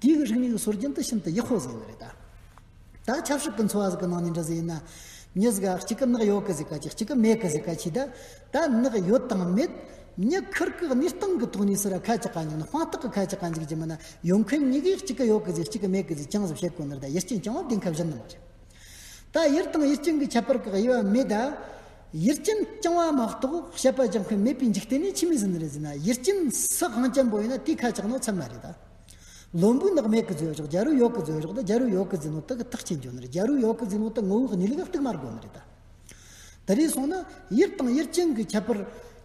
དེའི་གི་རིག་གནས་ཀྱི་སྲོལ་རྒྱུན་དེ་ཤིན་ཏུ་ཡག་པོ་ཟིག་ཡིན་ནི་རེད་ད། ད་ཆབ་སྲིད་ཀྱི་འཚོ་བ་ཟིག་གི་ནང་ནས་འདྲ་ཟིག་ཡིན་ན། མྱི་ཟིག་ག་གཅིག་གི་ནགས་ཡོད་གི་ཟེར་ག་ཅི། གཅིག་གི་མེད་གི་ཟེར་ག་ཅི། ད་ད་ནགས་ཡོད་དང་མེད། མྱི་ཁིར་ཀའི་གནས་སྟངས་ཀྱི་ཐོག་ནས་ཟེར་ར་ཁ་ཆག་ག་འཇུག་ན། དཔང་རྟགས་ཀྱི་ཁ་ཆག་ག་འཇུག་རྒྱུ་མིན་ན། ཡོད་མཁན་གཉིས་ཀས་གཅིག་གི་ཡོད་གི་ཟེར། གཅིག་གི་མེད་གི་ཟེར། ཅང་ཟིག་བཤད་དགོས་ནི་རེད་ད། ཡུལ་ཅན་རྐྱང་བ་བདེན་ཁ་བཞེངས་ནི་མ་རེད། ད་ཡུལ་དང་ཡུལ་ཅན་གྱི་ཁྱད་པར་གི་དབྱེ་བ་མེད་ད། ཡུལ་ཅན་རྐྱང་བ་མ་གཏོགས་དཔྱད་པ་རྒྱག་མཁན་མེད་པའི་འཇིག་རྟེན་ནས་ཆི་མོ་ཟིག་ཡིན་ནི་རེད་ཟེར་ན། ཡུལ་ཅན་སུ་གང་ཅན་པོ་ཡིན་ན་དེའི་ཁ་ཆག་ནོ་ཚད་མ་རེད་ད། བློན་པོའི་ནགས་མེད་གི་ཟེར་ཆོག་རྒྱལ་པོའི་ཡོད་གི་ཟེར་ཆོག་ད་རྒྱལ་པོའི་ཡོད་གི་ཟེར་ནོ་དེ་གི་ཐག་བཅད་འཇོག་ནི་རེད། རྒྱལ་པོའི་ཡོད་གི་ཟེར་ནོ་དེ་ངོ་བོའི་གནས་ལུགས་ལ་གཏུག་མ་དགོས་ནི་རེད་ད། དེ་རེད་སོང་ན་ཡུལ་དང་ཡུལ་ཅན་གྱི་ཁྱད་པར་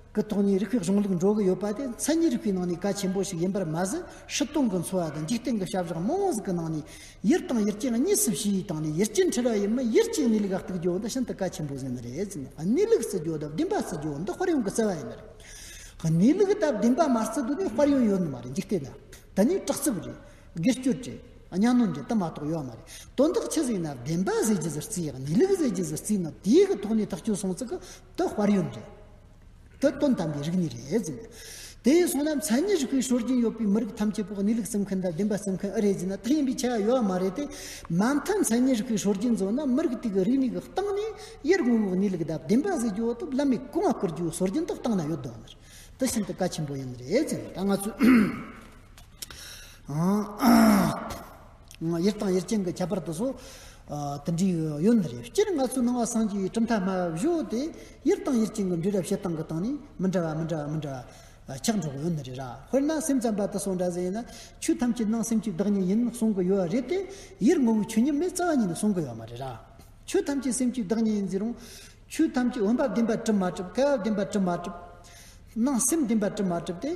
གྱི་ཐོག་ནས་རིག་པའི་གཞུང་ལུགས་འགྲོ་གི་ཡོད་པ་དེ་མཚན་ཉིད་རིག་པའི་ནང་ནས་གལ་ཆེན་པོ་ཞིག་ཡིན་པར་མ་ཟད། སྲིད་དོན་གྱི་འཚོ་བ་དང་འཇིག་རྟེན་གྱི་བྱ་བཞག་མང་བོ་ཟིག་གི་ནང་ནས་ཡུལ་དང་ཡུལ་ཅན་གཉིས་སུ་ཕྱེ་བའི་སྟེང་ནས་ཡུལ་ཅན་ཁྲི་ར་ཡིན་མིན་ཡུལ་གྱི་གནས་ལུགས་ལ་གཏུག་རྒྱུ་འདི་ཤིན་ཏུ་གལ་ཆེན་པོ་ཟིག་ཡིན་ནི་རེད་ཟེར་ནས། གནས་ལུགས་ཟེར་རྒྱུ་དང་བདེན་པ་ཟེར་རྒྱུ་འདི་དཔལ་ཡོན་གྱི་རྩ་བ་ཡིན་ནི་རེད། གནས་ལུགས་དང་བདེན་པ་མ་རྩི་དུས་ནས་དཔལ་ཡོན་ཡོད་ནི་མ་རེད། འཇིག་རྟེན་ན་དེ་ནས་དྲག་རྩུབ་རེད། སྒེར་གཅོད་རེད། གཉའ་གནོན་རེད། དེ་མ་གཏོགས་ཡོད་མ་རེད། དོན་དག་ཆི་ཟིག་ཡིན་ན་བདེན་པ་ཟེར་རྒྱུ་ཟིག་རྩིས། གནས་ལུགས་ཟེར་རྒྱུ་ཟིག་རྩིས་ན། དེའི་གི་ཐོག་ནས་ཐག་གཅོད་སོང་ཙི་གི་དེ་དཔལ་ཡོན་རེད། དེ་དོན་དམ་པའི་རིག་གནས་རེད་ཟེར་ནས། དེ་ཡིན་སོང་ན་མཚན་ཉིད་རིག་པའི་སྲོལ་རྒྱུན་ཡོད་པའི་མི་རིགས་ཐམས་ཅད་པོ་གནས་ལུགས་རྩི་མཁན་དང་བདེན་པ་རྩི་མཁན་ཨེ་རེད་ཟེར་ན། དེ་ཡིན་པའི་ཆ་ཡོད་མ་རེད་དེ། མ་མཐའ་མཚན་ཉིད་རིག་པའི་སྲོལ་རྒྱུན་ཟེར་ན་མི་རིགས་དེ་གི་རིག་གནས་གི་སྟེང་ནས་ཡུལ་ངོ་བོའི་གནས་ལུགས་དང་བདེན་པ་ཟེར་རྒྱུ་བོ་དེ་བླ་མས་གོང་བ་བཀུར་རྒྱུའི་སྲོལ་རྒྱུན་དེ་སྟེང་ན་ཡོད་དོ་ནི་རེད། དེ་ཤིན་ཏུ་གལ་ཆེན་པོ་ཡིན་ནི་རེད་ཟེར་ནས། ད་ང་ཚོས་ཡུལ་དང་ཡུལ་ཅན་གྱི་ཁྱད་པར་དེ་ཚོ་ཨ་དེ་འདྲའི་ཡོད་ནི་རེད། སྤྱིར་ང་ཚོའི་ནང་པ་སངས་རྒྱས་པའི་གྲུབ་མཐའ་སྨྲ་བ་བཞི་བོ་དེ་ཡུལ་དང་ཡུལ་ཅན་གྱི་འབྲེལ་བ་བྱེད་སྟངས་ཀྱི་སྟེང་ནས་མི་འདྲ་བ་མི་འདྲ་བ་མི་འདྲ་བ་ཆགས་འགྲོ་གི་ཡོད་ནི་རེད་ར། དཔེར་ན་སེམས་ཙམ་པ་དེ་ཚོ་འདྲ་ཟིག་ཡིན་ན། ཆོས་ཐམས་ཅད་ནང་སེམས་ཀྱི་བདག་ཉིད་ཡིན་གསུང་གི་ཡོད་རེད་དེ། ཡུལ་ངོ་བོའི་ཆོས་ཉིད་མེད་རྩ་བ་ཉིད་ནས་གསུང་གི་ཡོད་མ་རེད་ར། ཆོས་ཐམས་ཅད་སེམས་ཀྱི་བདག་ཉིད་ཡིན་ཟེར་རུང་། ཆོས་ཐམས་ཅད་བུམ་པ་བདེན་པར་གྲུབ་མ་གྲུབ། སྐལ་བ་བདེན་པར་གྲུབ་མ་གྲུབ། ནང་སེམས་བདེན་པར་གྲུབ་མ་གྲུབ་དེ་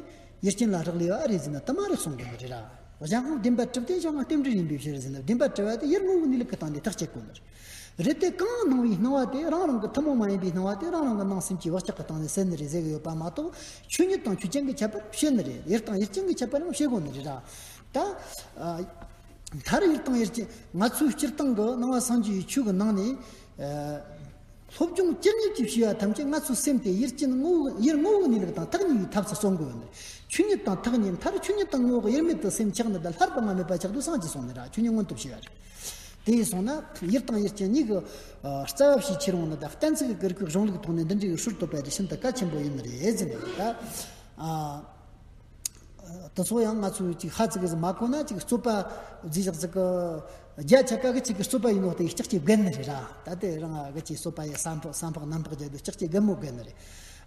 ཡུལ་ཅན་ལ་རག་ལས་པ་ཨེ་རེད་ཟེར་ན་དེ་མ་རེད་གསུང་གི་ཡོད་རེད་ར། གཞན་དབང་བདེན་པར་གྲུབ་དེ་གཞན་དབང་རྟེན་འབྲེལ་ཡིན་པའི་ཕྱིར་ཟེར་ན། བདེན་པར་གྲུབ་པ་དེ་ཡུལ་ངོ་བོའི་གནས་ལུགས་ཀྱི་སྟེང་ནས་ཐག་བཅད་དགོས་ནི་རེད། རེད་དེ་གང་སྣང་བའི་སྣང་བ་དེ་རང་རང་གི་ཐུན་མོང་མ་ཡིན་པའི་སྣང་བ་དེ་རང་རང་གི་ནང་སེམས་ཀྱི་བག་ཆགས་ཀྱི་སྟེང་ནས་ཟེར་ནི་རེད་ཟེར་གི་ཡོད་པ་མ་གཏོགས། ཆོས་ཉིད་དང་ཆོས་ཅན་གྱི་ཁྱད་པར་བཤད་ནི་རེད། ཡུལ་དང་ཡུལ་ཅན་གྱི་ཁྱད་པར་ཡང་བཤད་དགོས་ནི་རེད་ར། ད་ཨ། མཐར་ཡུལ་དང་ཡུལ་ཅན། ང་ཚོའི་སྤྱིར་བཏང་གི་ནང་པ་སངས་རྒྱས་པའི་ཆོས་ཀྱི་ནང་ནས། ཨ། སློབ་སྦྱོང་ཇི་སྙེད་ཅིག་བྱས་པ་ཐམས་ཅད་ང་ཚོའི་སེམས་དེ་ཡུལ་ཅན་ངོ་བོ། ཡུལ་ངོ་བོའི་གནས་ལུགས་དང་ཐག་ཉེ་བའི་ཐབས་སུ་སོང་དགོས་ཡོད་ནི་རེད། ཆོས་ཉིད་དང་ཐག་ཉེ། མཐར་ཆོས་ཉིད་དང་ངོ་བོ་ཡུལ་མེད་དུ་སེམས་ཆགས་ནི་དང་། ལྷར་བུ་ང་མེད་པ་ཆགས་དུས་སངས་རྒྱས་སོང་ནི་ར། ཆོས་ཉིད་མངོན་དུ་བྱས་པ་རེད། དེ་ཡིན་སོང་ན་ཡུལ་དང་ཡུལ་ཅན་གཉིས་ཀྱི་ཨ་རྩ་བ་བྱས་ཁྱེར་འོང་ནི་དང་། གཏན་ཚིགས་ཀྱི་རིག་པའི་གཞུང་ལུགས་ཐོག་ནས་འདི་འདྲའི་སྲོལ་བཏོད་པ་དེ་ཤིན་ཏུ་གལ་ཆེན་པོ་ཡིན་ནི་རེད་ཟེར་ནས། ད་ཨ། དེ་ཚོ་ཡང་ང་ཚོས་ཅིག་ཧ་ཙི་གི་ཟིག་མ་གོ་ན། ཅིག་རྩོད་པ་ཟིག་ཞག་ཟིག་གི་རྒྱ་ཆ་ག་གི་ཅིག་གི་རྩོད་པ་ཡིན་ནོ་དེ་ལྕགས་ཀྱི་རྒན་ནི་རེད་ར། ད་དེ་རང་གི་ཅིག་རྩོད་པ་ཡི་ས་འཕགས་ས་འཕགས་ནམ་འཕགས་རྒྱལ་དུ་ལྕགས་ཀྱི་རྒན་མོ་རྒན་ནི་རེད།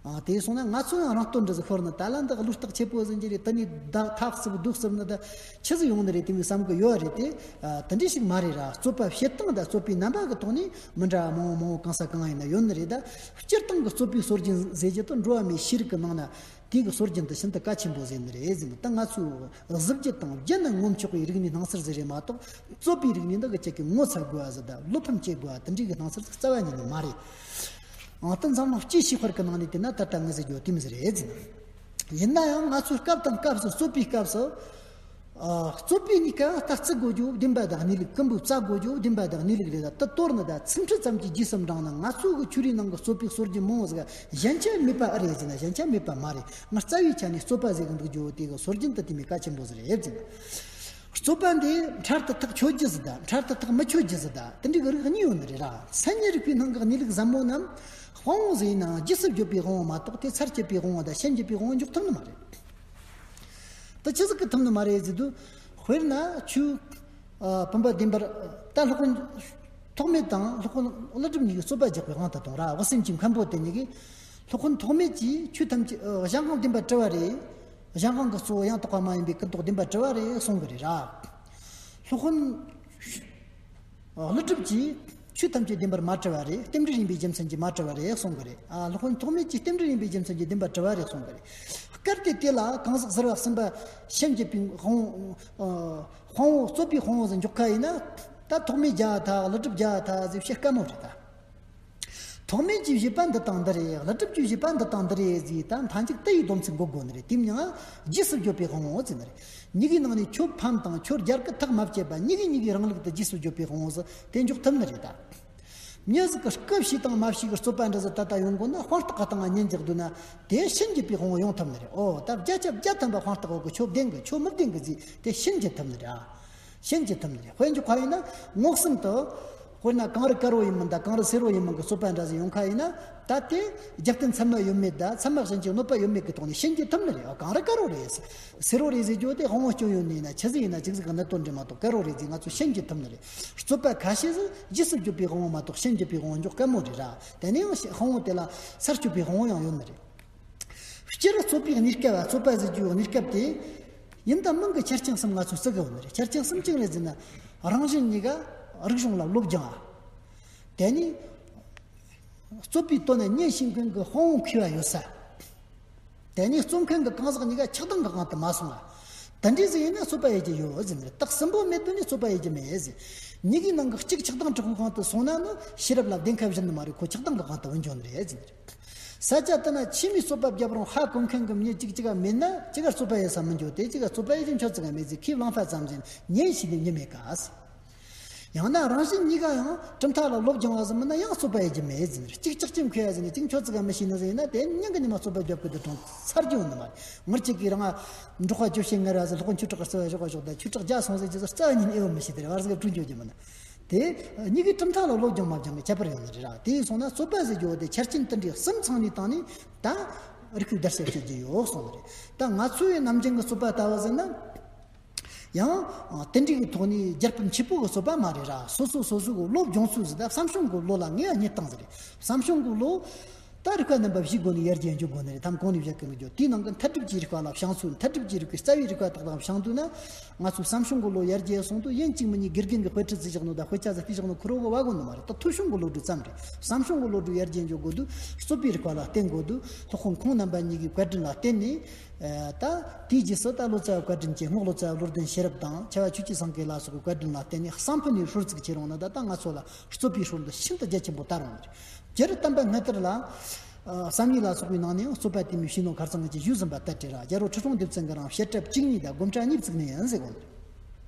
ཨ། དེ་སོང་ན་ང་ཚོ་ཡང་རང་སྟོབས་འདྲ་ཟིག་ཤོར་ནི། ད་ལ་འདི་བློས་བཏགས་ཆེ་པོ་ཟིག་གི་རེད། ད་ནི་ད་ཐབས་སུ་བདུག་སུབ་ནི་ད་ཆི་ཟིག་ཡོང་ནི་རེད་དེ་མོ་བསམ་གི་ཡོད་རེད་དེ། ཨ། དེ་འདྲ་ཞིག་མ་རེད་ར། རྩོད་པ་བྱེད་སྟངས་དང་རྩོད་པའི་རྣམ་པ་གི་ཐོག་ནས་མི་འདྲ་བ་མང་བོ་མང་བོ་གང་ས་གང་ཡིན་ན་ཡོད་ནི་རེད། ད་སྤྱིར་བཏང་གི་རྩོད་པའི་སྲོལ་རྒྱུན་ཟེར་རྒྱུ་དེ་འགྲོ་བ་མིའི་ཤེས་རིག་གི་ནང་ན། དེ་གི་སྲོལ་རྒྱུན་དེ་ཤིན་ཏུ་གལ་ཆེན་པོ་ཟེར་ནི་རེད་ཟེར་ནི། ད་ང་ཚོས་གཟི་བརྗིད་དང་བརྗིད་ནི་ངོམ་ཆོག་པའི་རིག་གནས་སྣང་ཚུལ་ཟིག་རེད་མ་གཏོགས། རྩོད་པའི་རིག་གནས་འདི་གི་ཅིག་གི་ངོ་ཚ་དགོས་པ་ཟིག་དང་། བློ་ཕམ་སྐྱེ་དགོས་པ་དེ་འདྲའི་གི་སྣང་ཚུལ་ཟིག་རྩ་བ་ཉིད་ནས་མ་རེད། ཨང་། ད་འཛམ་གླིང་སྤྱིའི་ཤེས་དཔལ་གི་ནང་ནས་བལྟས་ན་ད་ལྟ་ངས་ཟེར་རྒྱུ་དེ་མོ་ཟིག་རེད་ཟེར་ནི། ཡིན་ན་ཡང་ང་ཚོའི་སྐབས་དང་སྐབས་སུ། རྩོད་པའི་སྐབས་སུ། ཨ། རྩོད་པའི་གནས་སྐབས་ད་བརྩི་དགོས་རྒྱུ་བདེན་པ་དང་གནས་ལུགས། རྐུན་པོས་བཙལ་དགོས་རྒྱུ་བདེན་པ་དང་གནས་ལུགས་རེད། ད་དེ་དོར་ནི་དང་ཚིག་འཁྲི་ཙམ་གྱིས་རྗེས་སུ་འབྲངས་ན། ང་ཚོ་གི་ཆོས་རིག་ནང་གི་རྩོད་པའི་སྲོལ་རྒྱུན་མང་བོ་ཟིག་གཞན་ཆ་མེད་པ་ཨེ་རེད་ཟེར་ན་གཞན་ཆ་མེད་པ་མ་རེད། ང་རྩ་བའི་ཆ་ནས་རྩོད་པ་ཟེར་གི་འདུག་རྒྱུ་བོ་དེ་གི་སྲོལ་རྒྱུན་དེ་དེ་མོ་གལ་ཆེན་པོ་ཟིག་རེད་ཟེར་ན། རྩོད་པ་འདི་འཕྲལ་དུ་ཐག་ཆོད་རྒྱུ་ཟིག་དང་འཕྲལ་དུ་ཐག་མི་ཆོད་རྒྱུ་ཟིག་དང་། དེ་འདྲའི་གི་རིགས་གཉིས་ཡོད་ནི་རེད་ར། མཚན་ཉིད་རིག་པའི་ནང་གི་གནས་ལུགས་ཟབ་མོ་རྣམས་དབང་བོ་ཟིག་ཡིན་ནའང་རྗེས་སུ་བརྗོད་པའི་དབང་བོ་མ་གཏོགས་དེ་ཚར་གཅོད་པའི་དབང་བོ་དང་ཤན་འབྱེད་པའི་དབང་བོ་འཇོག་ཐུབ་ནི་མ་རེད། དེ་ཆི་ཟིག་གི་ཐུབ་ནི་མ་རེད་ཟེར་དུས། དཔེར་ན་ཆོས་ཨ་བུམ་པ་བདེན་པར་ད་སློབ་དཔོན་ཐོགས་མེད་དང་སློབ་དཔོན་ཀླུ་སྒྲུབ་གཉིས་ཀྱིས་རྩོད་པ་རྒྱག་པའི་དབང་དུ་བཏང་ར། བ་སེམས་ཀྱི་མཁན་པོ་དེ་གཉིས་ཀྱིས་སློབ་དཔོན་ཐོགས་མེད་ཀྱིས་ཆོས་ཐམས་ཅད་ཨ་གཞན་དབང་བདེན་པར་གྲུབ་པ་རེད། གཞན་དབང་གི་གཙོ་བོ་ཡང་དག་པ་མ་ཡིན་པའི་ཀུན་རྟོག་བདེན་པར་གྲུབ་པ་རེད་གསུང་གི་རེད་ར། སློབ་དཔོན་ཀླུ་སྒྲུབ་ཀྱིས་ཆོས་ཐམས་ཅད་བདེན་པར་མ་གྲུབ་པ་རེད། རྟེན་འབྲེལ་ཡིན་པའི་རྒྱུ་མཚན་གྱིས་མ་གྲུབ་པ་རེད་གསུང་གི་རེད། ཨ་སློབ་དཔོན་ཐོགས་མེད་ཀྱིས་རྟེན་འབྲེལ་ཡིན་པའི་རྒྱུ་མཚན་གྱིས་བདེན་པར་གྲུབ་པ་རེད་གསུང་གི་རེད། སྐབས་དེ་དེ་ལ་གང་ཟག་གསར་བ་གསུམ་པ་ཤན་འབྱེད་པའི་དབང་པོ་ཨ་དབང་པོ་རྩོད་པའི་དབང་པོ་ཟིག་འཇོག་ཁ་ཡིན་ན། ད་ཐོགས་མེད་རྒྱལ་བ་ཐལ། ཀླུ་སྒྲུབ་རྒྱལ་བ་ཐལ་ཟེར་བཤད་དཀའ་མོ་རེད་ད། ཐོགས་མེད་ཀྱིས་བཞེད་པ་འདི་དང་འདི་རེད། ཀླུ་སྒྲུབ་ཀྱིས་བཞེད་པ་འདི་དང་འདི་རེད་ཟེར་ད་མཐའ་མཇུག་དེ་ཡི་སྡོམ་ཚིག་འགོད་དགོས་ནི་རེད། དེའི་མིང་ང་རྗེས་སུ་བརྗོད་པའི་དབང་པོ་ཟེར་ནི་རེད། གཉིས་ཀའི་ནང་ནས་ཁྱོད་ཕམ་དང་ཁྱོད་རྒྱལ་གི་ཐག་མ་བཅད་པ། གཉིས་ཀས་གཉིས་ཀའི་རང་ལུགས་དུ་རྗེས་སུ་བརྗོད་པའི་དབང་པོ་ཟེར་དེ་འཇོག་ཐུབ་ནི་རེད་ད། མྱི་ཟིག་གིས་སྐུ་བྱས་དང་མ་བྱས་ཀྱི་རྩོད་པ་འདྲ་ཟིག་ད་ལྟ་ཡོང་དགོས་ན། དཔང་རྟགས་གི་སྟེང་ང་ཉན་རྒྱག་འདུག་ན། དེ་ཤན་འབྱེད་པའི་དབང་པོ་ཡོང་ཐུབ་ནི་རེད། ཨོ་ད་བརྒྱ་ཆ་བརྒྱ་ཐམ་པ་དཔང་རྟགས་ཡོད་གི། ཁྱོད་བདེན་གི་ཁྱོད་མི་བདེན་གི་ཟེར་དེ་ཤན་འབྱེད་ཐུབ་ནི་རེད་ཨ། ཤན་འབྱེད་ཐུབ་ནི་རེད། དཔེ་འཇོག་པ་ཡིན་ན་མངོན་སུམ་དུ། དཔེར་ན་གངས་རི་དཀར་པོ་ཡིན་མིན་དང་གངས་རི་སེར་པོ་ཡིན་མིན་གྱི་རྩོད་པ་འདྲ་ཟིག་ཡོང་ཁ་ཡིན་ན། ད་དེ་རྒྱབ་རྟེན་ཚད་མ་ཡོད་མེད་དང་ཚད་མ་ཅན་གྱི་གནོད་པ་ཡོད་མེད་ཀྱི་ཐོག་ནས་ཤན་འབྱེད་ཐུབ་ནི་རེད། གངས་རི་དཀར་པོ་རེད། སེར་པོ་རེད་ཟེར་རྒྱུ་དེ་དབང་པོ་སྐྱོན་ཡོད་ནི་ཡིན་ན། ཆི་ཟིག་ཡིན་ན་ཅིག་ཟིག་གི་གནད་དོན་རེད་མ་གཏོགས། དཀར་པོ་རེད་ཟེར་ང་ཚོས་ཤན་འབྱེད་ཐུབ་ནི་རེད། རྩོད་པ་ཁ་ཤས་ཟིག་རྗེས་སུ་བརྗོད་པའི་དབང་པོ་མ་གཏོགས་ཤན་འབྱེད་པའི་དབང་པོ་འཇོག་དཀའ་མོ་རེད་ར། དེ་ནས་ཡང་དབང་པོ་དེ་ལ་སར་གཅོད་པའི་དབང་པོ་ཡང་ཡོད་ནི་རེད། སྤྱིར་རྩོད་པའི་གནས་སྐབས། རྩོད་པ་ཟེར་རྒྱུའི་གནས་སྐབས་དེ། ཡིན་དང་མིན་གྱི་ཆ་རྐྱེན་གསུམ་ང་ཚོས་བརྩི་གི་ཡོད་ནི་རེད། ཆ་རྐྱེན་གསུམ་གཅིག་རེད་ཟེར་ན། རང་གཞན་གཉིས་ཀ་རིག་གཞུང་ལ་བློ་སྦྱང་བ། དེ་ནས་རྩོད་པའི་དོན་ནི་ཉན་ཤེས་མཁན་གྱི་དཔང་པོ་མཁས་པ་ཡོད་ས། དེ་ནས་རྩོད་མཁན་གྱི་གང་ཟག་གཉིས་ཀ་ཆགས་སྡང་གི་དབང་དུ་མ་སོང་བ། དེ་འདྲ་ཟིག་ཡིན་ན་རྩོད་པ་ཡེད་རྒྱུ་ཡོད་ཟེར་ནི་རེད། རྟགས་གསུམ་པོ་མེད་དོན་ནི་རྩོད་པ་ཡེད་རྒྱུ་མེད་ཟེར། གཉིས་ཀའི་ནང་གི་གཅིག་ཆགས་སྡང་དྲག་པོའི་དབང་དུ་སོང་ན་ནི་ཤེས་རབ་ལ་བདེན་ཁ་བཞིན་ནི་མ་རེད། ཁོ་ཆགས་སྡང་གི་དབང་དུ་བུད་འགྱོ་ནི་རེད་ཟེར་ནི་རེད། ས་ཆ་དེ་ན་ཆི་མོའི་རྩོད་པ་བརྒྱབ་རུང་ཧ་གོ་མཁན་གྱི་མྱི་གཅིག་གཅིག་ག་མེད་ན་གཅིག་ག་རྩོད་པ་ཡེད་ས་མི་འགྱོ། དེ་གཅིག་ག་རྩོད་པ་ཡེད་རྒྱུ་ཁྱོད་ཅིག་ག་མེད་ཟེར། ཁས་བླངས་པ་ཙམ་ཟིག་ཉན་ཤེས་ནི་མྱི་མེད་ཀ་ཟེར། ཡང་ན་རང་གཞན་གཉིས་ཀ་ཡང་གྲུབ་མཐའ་ལ་བློ་སྦྱང་བ་ཟིག་མིན་ན་ཡང་རྩོད་པ་ཡེད་རྒྱུ་མེད་ཟེར་ནི་རེད། གཅིག་ལྕགས་ཀྱི་མཁས་པ་ཟིག་ནི་གཅིག་ཁྱོད་ཅིག་ག་མི་ཤེས་ནི་ཟིག་ཡིན་ན། དེ་སྙིང་གི་ཉི་མ་རྩོད་པ་བརྒྱབ་གི་དུ་གྲོངས་ཚར་རྒྱུ་ཡོད་ནི་མ་རེད། ངུར་གཅིག་གིས་རང་ང་འབྲོག་པ་ཅོ་ཤེས་ངར་བ་ཟིག་སློབ་དཔོན་ཆོས་གྲགས་གི་རྩ་བ་ཞོག་ག་ཞོག་དང་། ཆོས་གྲགས་རྒྱ་སོང་ཟིག་ཅི་ཟིག་རྩ་བ་ཉིད་ཨེ་བ་མི་ཤེས། དེ་རེད། བར་ཟིག་བྲོས་འགྱོ་རྒྱུ་མིན་ན། དེ་གཉིས་ཀའི་གྲུབ་མཐའ་ལ་བློ་སྦྱང་མ་སྦྱང་གི་ཁྱད་པར་ཡོད་ནི་རེད་ར། དེ་ཡིན་སོང་ན་རྩོད་པ་ཟེར་རྒྱུ་བོ་དེ་ཆ་རྐྱེན་དེ་འདྲའི་གསུམ་ཚང་ནི་སྟེང་ནས་ད་རིགས་པའི་བརྡར་ཤ་བཅད་རྒྱུ་ཡོད་གསུངས་ནི་རེད། ད་ང་ཚོའི་ནམ་རྒྱུན་གྱི་རྩོད་པ་ལྟ་བུ་ཟེར་ན། ཡང་དེ་འདྲའི་གི་ཐོག་ནས་རྒྱལ་ཕམ་ཆེ་པོ་གི་རྩོད་པ་མ་རེད་ར། སོ་སོ་སོ་སོ་གི་བློ་སྦྱོང་ཚུལ་ཟིག་དང་བསམ་བྱུང་གི་བློ་ལ་ངེས་པ་རྙེད་སྟངས་ཟིག་རེད། བསམ་བྱུང་གི་བློ། ད་རིགས་པ་རྣམ་པ་བཞིའི་སྒོ་ནས་ཡར་རྒྱས་འགྱོ་དགོས་ནི་རེད། ཐམ་གོང་ནས་བཤད་གི་མི་འགྱོ། དེའི་ནང་གི་མཐར་གྲུབ་ཀྱི་རིགས་པ་ལ་སྦྱང་ཚུལ། མཐར་གྲུབ་ཀྱི་རིགས་པའི་རྩ་བའི་རིགས་པ་དག་དང་སྦྱང་འདུག་ན། ང་ཚོས་བསམ་བྱུང་གི་བློ་ཡར་རྒྱས་སོང་དུས་ཡིན་གཅིག་མིན་གཉིས་དགེ་རྒན་གྱིས་དཔེ་ཁྲིད་ཟིག་བཞག་ནོ་དང་དཔེ་ཆ་ཟིག་བལྟས་བཞག་ནོ་ཁོ་རང་གིས་བ་གོ་ནི་མ་རེད། ད་ཐོས་བྱུང་གི་བློ་གྲོས་ཙམ་རེད། བསམ་བྱུང་གི་བློ་གྲོས་ཡར་རྒྱས་འགྱོ་དགོས་དུས་རྩོད་པའི་རིགས་པ་ལ་བརྟེན་དགོས་དུས། སློབ་དཔོན་ཁོང་རྣམ་པ་གཉིས་ཀྱི་བཀའ་དྲིན་ལ་བརྟེན་ནས། ད་དེའི་རྗེས་སུ་ད་ལོ་ཙཱ་བའི་བཀའ་དྲིན་གྱིས། རྔོག་ལོ་ཙཱ་བའི་བློ་ལྡན་ཤེས་རབ་དང་། ཆེ་བ་ཆོས་ཀྱི་སེང་གེ་ལ་སོགས་པའི་བཀའ་དྲིན་ལ་བརྟེན་ནས་གསང་ཕུ་ནས་ཧྲོལ་ཙིག་ཁྱེར་ཡོང་ན། ད་ད་ང་ཚོ་ལ་རྩོད་པའི་སྲོལ་འདི་ཤིན་ཏུ་རྒྱ་ཆེན་པོ་དར་ཡོང་ནི་རེད། སྤྱིར་བསྟན་པ་སྔ་དར་ལ། ཨ་བསམ་ཡས་ལ་སོགས་པའི་ནང་ནས་ཡང་རྩོད་པ་དེ་མོ་བྱས་ནོ་ཁར་ཚང་གིས་ཞུས་ཟིན་པ་ལྟར་རེད་ར། རྒྱལ་པོ་ཁྲི་སྲོང་ལྡེ་བཙན་གྱིས་རང་བཤད་གྲྭ་བཅུ་གཉིས་དང་སྒོམ་གྲྭ་གཉིས་བཙུགས་ནི་ཡིན་ཟེར་གོ་ནི་རེད།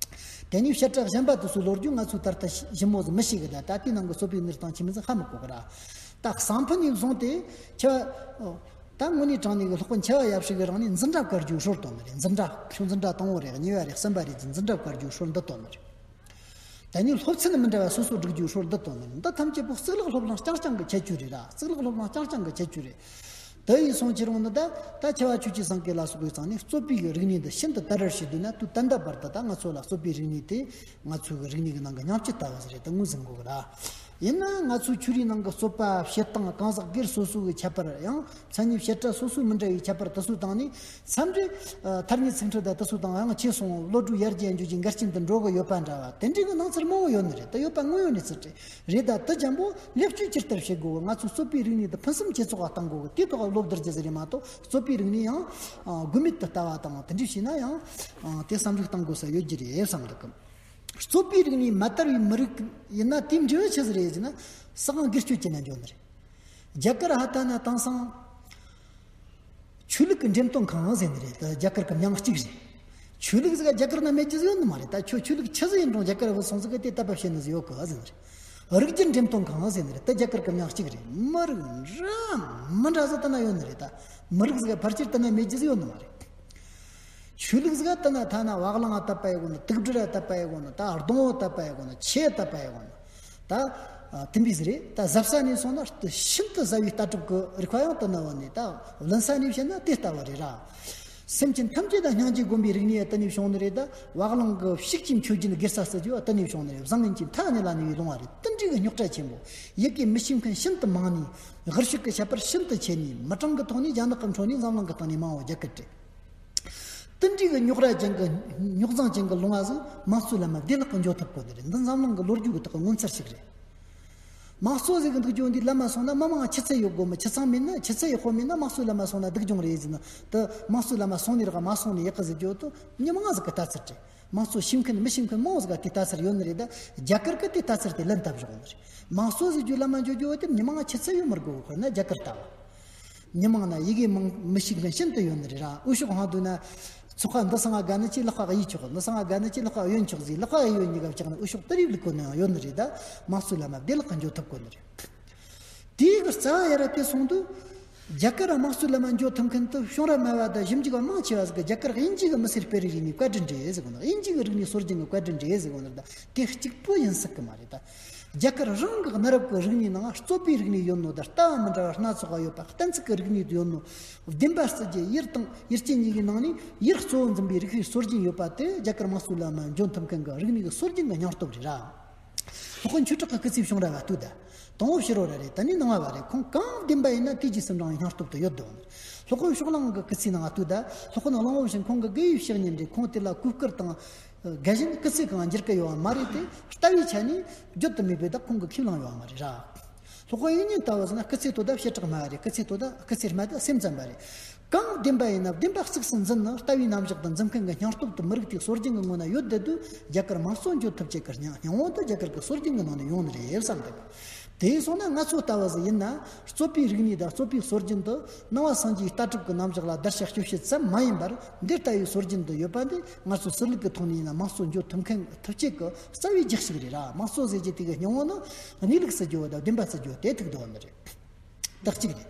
དེ་ནས་བཤད་གྲྭ་གཞན་པ་དེ་ཚོའི་ལོ་རྒྱུས་ང་ཚོས་ད་ལྟ་ཞིབ་མོ་ཟིག་མི་ཤེས་གི། ད་ད་དེའི་ནང་གི་རྩོད་པའི་གནས་སྟངས་ཆི་མོ་ཟིག་ཧ་མི་གོ་གི་ར། ད་གསང་ཕུ་ནས་བཟུང་སྟེ་ཆེ་བ། ད་དངོས་གནས་དྲང་གནས་ཀྱི་སློབ་དཔོན་ཆེ་བ་ཡབ་སྲས་གིས་རང་ནས་འཛིན་གྲྭ་བཀར་རྒྱུའི་སྲོལ་བཏོད་ནི་རེད། འཛིན་གྲྭ་ཁྱོད་འཛིན་གྲྭ་དང་པོ་རེད། གཉིས་པ་རེད། གསུམ་པ་རེད་ཅེས་འཛིན་གྲྭ་བཀར་རྒྱུའི་སྲོལ་འདི་བཏོད་ནི་རེད། དེ་ནས་སློབ་ཚན་མི་འདྲ་བ་སོ་སོ་སྒྲིག་རྒྱུའི་སྲོལ་འདི་བཏོད་ནི་རེད། འདི་ཐམས་ཅད་པོ་གཙུག་ལག་སློབ་གླིང་རྐྱང་རྐྱང་གི་ཁྱད་ཆོས་རེད་ར། གཙུག་ལག་སློབ་གླིང་རྐྱང་རྐྱང་གི་ཁྱད་ཆོས་རེད། དེ་ཡིན་སོང་ཅི་རུང་ནི་ད་ད་ཆེ་བ་ཆོས་ཀྱི་སེང་གེ་ལ་སོགས་པའི་ཚང་ནས་རྩོད་པའི་རིག་གནས་འདི་ཤིན་ཏུ་དར་ར་ཞིག་འདུག་ན། དུས་ད་ལྟ་བར་དུ་ད་ང་ཚོ་ལ་རྩོད་པའི་རིག་གནས་དེ་ང་ཚོའི་རིག་གནས་ཀྱི་ནང་གི་ཉམས་ཀྱི་ལྟ་བུ་ཟིག་རེད། ད་ངོས་ཟིན་དགོས་གི་ར། ཡིན་ན་ང་ཚོའི་ཆོས་རིག་ནང་གི་རྩོད་པ་བྱེད་སྟངས། གང་ཟག་སྒེར་སོ་སོ་གི་ཁྱད་པར། ཡང་མཚན་ཉིད་བྱེད་སྒྲ་སོ་སོའི་མི་འདྲ་བའི་ཁྱད་པར་དེ་ཚོ་དང་ནི། མཚམས་རེ་ཨ་ཐ་སྙད་ཚིག་འཁྲུལ་དང་དེ་ཚོ་དང་། ཡང་ཆོས་སོང་བློ་གྲོས་ཡར་རྒྱས་འགྱོ་རྒྱུའི་འགལ་རྐྱེན་དུ་འགྲོ་གི་ཡོད་པ་འདྲ་བ། དེ་འདྲའི་གི་སྣང་ཚུལ་མང་བོ་ཡོད་ནི་རེད། དེ་ཡོད་པ་དངོས་ཡོད་གནས་ཚུལ་རེད། རེད། ད་དེ་ཅན་པོ་ལེགས་བཅོས་ཇི་ལྟར་བྱེད་དགོས། ང་ཚོའི་རྩོད་པའི་རིག་གནས་དེ་ཕུན་སུམ་ཇེ་ཚོགས་པ་གཏང་དགོས་གི། དེའི་ཐོག་ལ་བློ་བསྡུར་རྒྱུ་ཟིག་རེད་མ་གཏོགས། རྩོད་པའི་རིག་གནས་ཡང་ཨ་དགོས་མེད་དུ་ལྟ་བ་དང་། དེ་འདྲ་བྱས་ན་ཡང་ཨ་དེ་བསམ་གཞིག་གཏང་དགོས་ས་ཡོད་རྒྱུ་རེད་བསམ་འདུག་གི། རྩོད་པའི་རིག་གནས་མ་དར་བའི་མི་རིགས་ཡིན་ན། དེའི་འབྲས་བུ་ཆི་ཟིག་རེད་ཟེར་ན། ས་ཁང་སྒེར་གཅོད་བྱས་ན་འགྱོ་ནི་རེད། རྒྱ་གར་ཧ་ལྟ་ན་དེང་སང་ཆོས་ལུགས་ཀྱི་འགྲེམས་སྟོན་ཁང་ཟེར་ནི་རེད། ད་རྒྱ་གར་གྱི་མྱིང་གཅིག་རེད། ཆོས་ལུགས་ཟིག་རྒྱ་གར་ན་མེད་རྒྱུ་ཟིག་ཡོད་ནི་མ་རེད། ད་ཁྱོད་ཆོས་ལུགས་ཆི་ཟིག་ཡིན་རུང་རྒྱ་གར་བུད་སོང་ཟིག་གིས་དེ་དད་པ་བྱེད་ནི་ཟིག་ཡོད་གི་ཟེར་ནི་རེད། རིགས་རྒྱུད་འགྲེམས་སྟོན་ཁང་ཟེར་ནི་རེད། ད་རྒྱ་གར་གྱི་མྱིང་གཅིག་རེད། མི་རིགས་འདྲ་མི་འདྲ་ཟིག་ལྟ་ན་ཡོད་ནི་རེད། ད་མི་རིགས་ཟིག་ཕལ་ཆེར་ལྟ་ན་མེད་རྒྱུ་ཟིག་ཡོད་ནི་མ་རེད། ཆོས་ལུགས་ཟིག་ལྟ་ན་ཐ་ན་བ་གླང་ལ་དད་པ་ཡོད་གོ་ནོ། དུག་སྦྲུལ་ལ་དད་པ་ཡོད་གོ་ནོ། ད་སྡོང་བོ་དད་པ་ཡོད་གོ་ནོ། ཆུ་དད་པ་ཡོད་གོ་ནོ། ད་ཨ་དེ་འདྲ་ཟིག་རེད། ད་གཟབ་ས་ནས་སོང་ན་ཤིན་ཏུ་གཟབ་པའི་ལྟ་གྲུབ་ཀྱི་རིགས་པ་ཡང་དེ་ན་ཡོད་ནི། ད་བླུན་ས་ནས་བཤད་ན་དེ་ལྟ་བུ་རེད་ར། སེམས་ཅན་ཐམས་ཅད་དང་སྙིང་རྗེ་བསྒོམ་པའི་རིག་གནས་ཡང་དེ་ནས་བྱུང་ནི་རེད། ད་བ་གླང་གི་ཤུགས་ཀྱིས་མཆོད་སྦྱིན་དགེ་རྩ་ཟེར་རྒྱུ་ཡང་དེ་ནས་བྱུང་ནི་རེད། བཟང་ངན་གྱི་མཐའ་གཉིས་ལ་གནས་པའི་ལུང་བ་རེད། དེ་འདྲའི་གི་རྙོག་དྲ་ཆེན་པོ། ཡི་གེ་མི་ཤེས་མཁན་ཤིན་ཏུ་མང་ནས། དབུར་ཤུགས་ཀྱི་ཁྱད་པར་ཤིན་ཏུ་ཆེ་ནས། མི་གྲངས་ཀྱི་ཐོག་ནས་རྒྱ་ནག་གི་འཕྲོ་ནས་འཛམ་གླིང་གི་སྟེང་ནས་མང་བ་རྒྱ་གར་རེད། དེ་འདྲའི་གི་རྙོག་དྲ་ཅན་གི་རྙོག་འཛིང་ཅན་གི་ལུང་བ་ཟིག་དམངས་གཙོའི་ལམ་མ་བདེ་བླག་གི་འགྱོ་ཐུབ་དགོས་ནི་རེད། འདི་འཛམ་གླིང་གི་ལོ་རྒྱུས་ཀྱི་ཐོག་གི་ངོ་མཚར་ཞིག་རེད། དམངས་གཙོ་ཟེར་གི་འདུག་རྒྱུ་འདི་ལམ་མ་སོང་ན་མི་མང་ཆུ་ཚད་ཡོད་དགོས། མི་ཆུ་ཚད་མེད་ན། ཆུ་ཚད་ཡག་པོ་མེད་ན་དམངས་གཙོའི་ལམ་མ་སོང་ན་སྡུག་གྱོང་རེད་ཟེར་ན། དེ་དམངས་གཙོའི་ལམ་མ་སོང་ནས་རག་མ་སོང་ནས་ཡག་གི་ཟེར་རྒྱུ་དེ་མི་མང་ཟིག་གི་ལྟ་ཚུལ་རེད། དམངས་གཙོ་ཤེས་མཁན་མི་ཤེས་མཁན་མང་བོ་ཟིག་ག་དེ་ལྟ་ཚུལ་ཡོད་ནི་རེད། ད་རྒྱ་གར་གི་དེ་ལྟ་ཚུལ་དེ་ལན་བཏབ་བཞག་ནི་རེད། དམངས་གཙོ་ཟེར་རྒྱུ་ལམ་མ་འགྱོ་རྒྱུ་བོ་དེ་མི་མང་ཆུ་ཚད་ཡོད་མི་དགོས། དཔེར་ན་རྒྱ་གར་ལྟ་བུ། མི་མང་ན་ཡི་གེ་མང་མི་ཤེས་མཁན་ཤིན་ཏུ་ཡོད་ནི་རེད་ར། འུ་ཤོག་ཧང་དུ་ན། ཚོགས་ཁ་འདི་སང་ང་དགའ་ནི་ཅི་ལག་པ་གཡས་ཆོག་འདི་སང་ང་དགའ་ནི་ཅི་ལག་པ་གཡོན་ཆོག་ཟིག་ལག་པ་གཡས་གཡོན་གཉིས་ཀ་བཅག་ན་འུ་ཤོག་ཏི་རིག་ལུག་གོ་ནི་ཡང་ཡོད་ནི་རེད། ད་དམངས་གཙོའི་ལམ་མ་བདེ་བླག་གི་འགྱོ་ཐུབ་གོ་ནི་རེད། དེའི་གི་རྩ་བ་ཡར་དེ་སོང་དུས། རྒྱ་གར་དམངས་གཙོའི་ལམ་མ་འགྱོ་ཐུབ་མཁན་དུ་བྱུང་རབས་སྨྲ་བ་དང་ཞིབ་འཇུག་པ་མང་ཆེ་བ་ཟིག་གི་རྒྱ་གར་དབྱིན་ཇི་གི་མི་སེར་སྤེལ་རེས་རིག་གནས་བཀའ་དྲིན་རེད་ཟེར་གོ་ནོ། དབྱིན་ཇི་གི་རིག་གནས་སྲོལ་རྒྱུན་གི་བཀའ་དྲིན་རེད་ཟེར་གོ་ནོ། ད་དེ་གཅིག་པུ་ཡིན་སྲིད་གི་མ་རེད། ད་རྒྱ་གར་རང་གི་གནའ་རབས་ཀྱི་རིག་གནས་ནང་རྩོད་པའི་རིག་གནས་ཡོད་ནོ། ད་ལྟ་བ་མི་འདྲ་བ་སྣ་ཚོགས་པ་ཡོད་པ། གཏན་ཚིགས་ཀྱི་རིག་གནས་ཡོད་ནོ། བདེན་པ་བརྩི་རྒྱུ་ཡུལ་དང་ཡུལ་སྐྱེས་གཉིས་ཀྱི་ནང་ནས་ཡུལ་གཙོ་བོ་འཛིན་པའི་རིག་པའི་སྲོལ་རྒྱུན་ཡོད་པ་དེ་རྒྱ་གར་དམངས་གཙོའི་ལམ་མ་འཇོན་ཐུབ་མཁན་གྱི་རིག་གནས་ཀྱི་སྲོལ་རྒྱུན་གྱི་སྙིང་སྟོབས་རེད་ར། སློབ་དཔོན་ཆོས་གྲགས་ཀྱི་སྐུ་ཚེའི་བྱུང་རབས་ལ་ལྟོས་ད། དང་པོ་ཕྱི་རོལ་ར་རེད། ད་ནི་ནང་བ་བ་རེད། ཁོང་གང་བདེན་པ་ཡིན་ན་དུས་ཀྱི་སུམ་སྦྲང་སྙིང་སྟོབས་དུ་ཡོད་དོ། སློབ་དཔོན་ཕྱོགས་གླང་གི་སྐུ་ཚེའི་ནང་ལ་ལྟོས་ད། སློབ་དཔོན་གླང་པོ་ཆེན་ཁོང་གི་དགེ་བའི་བཤེས་གཉེན་རེད། ཁོང་དེ་ལ་གུས་བཀུར་དང་། དགའ་ཞེན་སྐུ་ཚེ་གང་འགྱུར་གི་ཡོད་བ་མ་རེད་དེ། ལྟ་བའི་ཆ་ནས་བརྗོད་དུ་མེད་པའི་བདག་ཁོང་གི་ཁས་བླངས་ཡོད་བ་མ་རེད་ར། སློབ་དཔོན་དབྱིག་གཉེན་ལྟ་བུ་ཟེར་ན་སྐུ་ཚེ་དོ་ད་བྱེ་བྲག་སྨྲ་བ་རེད། སྐུ་ཚེ་དོ་ད་སྐུ་ཚེ་སྨྲ་ད་སེམས་ཙམ་པ་རེད། གང་བདེན་པ་ཡིན་ན་བདེན་པ་གཙིགས་སུ་འཛིན་ནོ། ལྟ་བའི་རྣམ་གཞག་དང་འཛིན་མཁན་གྱི་སྙིང་སྟོབས་དེ་མི་རིགས་དེའི་སྲོལ་རྒྱུན་གྱི་ངོ་ན་ཡོད་བསྡད་དུས་རྒྱ་གར་དམངས་གཙོ་འགྱོ་ཐུབ་ཅེས་ཀྱི་སྙིང་སྙིང་བོ་དེ་རྒྱ་གར་གྱི་སྲོལ་རྒྱུན་གྱི་ནང་ནས་ཡོང་ནི་རེད་བསམ་འདུག་དེ་སོང་ན་ང་ཚོ་ལྟ་བུ་ཟིག་ཡིན་ན་རྩོད་པའི་རིག་གནས་དང་རྩོད་པའི་སྲོལ་རྒྱུན་དུ་ནང་པ་སངས་རྒྱས་ལྟ་གྲུབ་ཀྱི་རྣམ་གཞག་ལ་བརྡར་ཤ་གཅོད་བྱེད་ཙམ་མ་ཡིན་པར་འདི་ལྟ་བུའི་སྲོལ་རྒྱུན་དུ་ཡོད་པ་འདི་ང་ཚོ་ཟུར་ལུགས་ཀྱི་ཐོག་ནས་ཡིན་ན་དམངས་གཙོ་འགྱོ་ཐུབ་མཁན་ཐུབ་ཅེས་ཀྱི་རྩ་བའི་རྒྱུ་ཞིག་རེད་ར། དམངས་གཙོ་ཟེར་རྒྱུ་དེ་གི་སྙིང་བོ་ནི་གནས་ལུགས་སུ་འགྱོ་བ་དང་བདེན་པ་སུ་འགྱོ་དེ་ཐུག་འདུག་ནི་རེད། ད་གཅིག་རེད།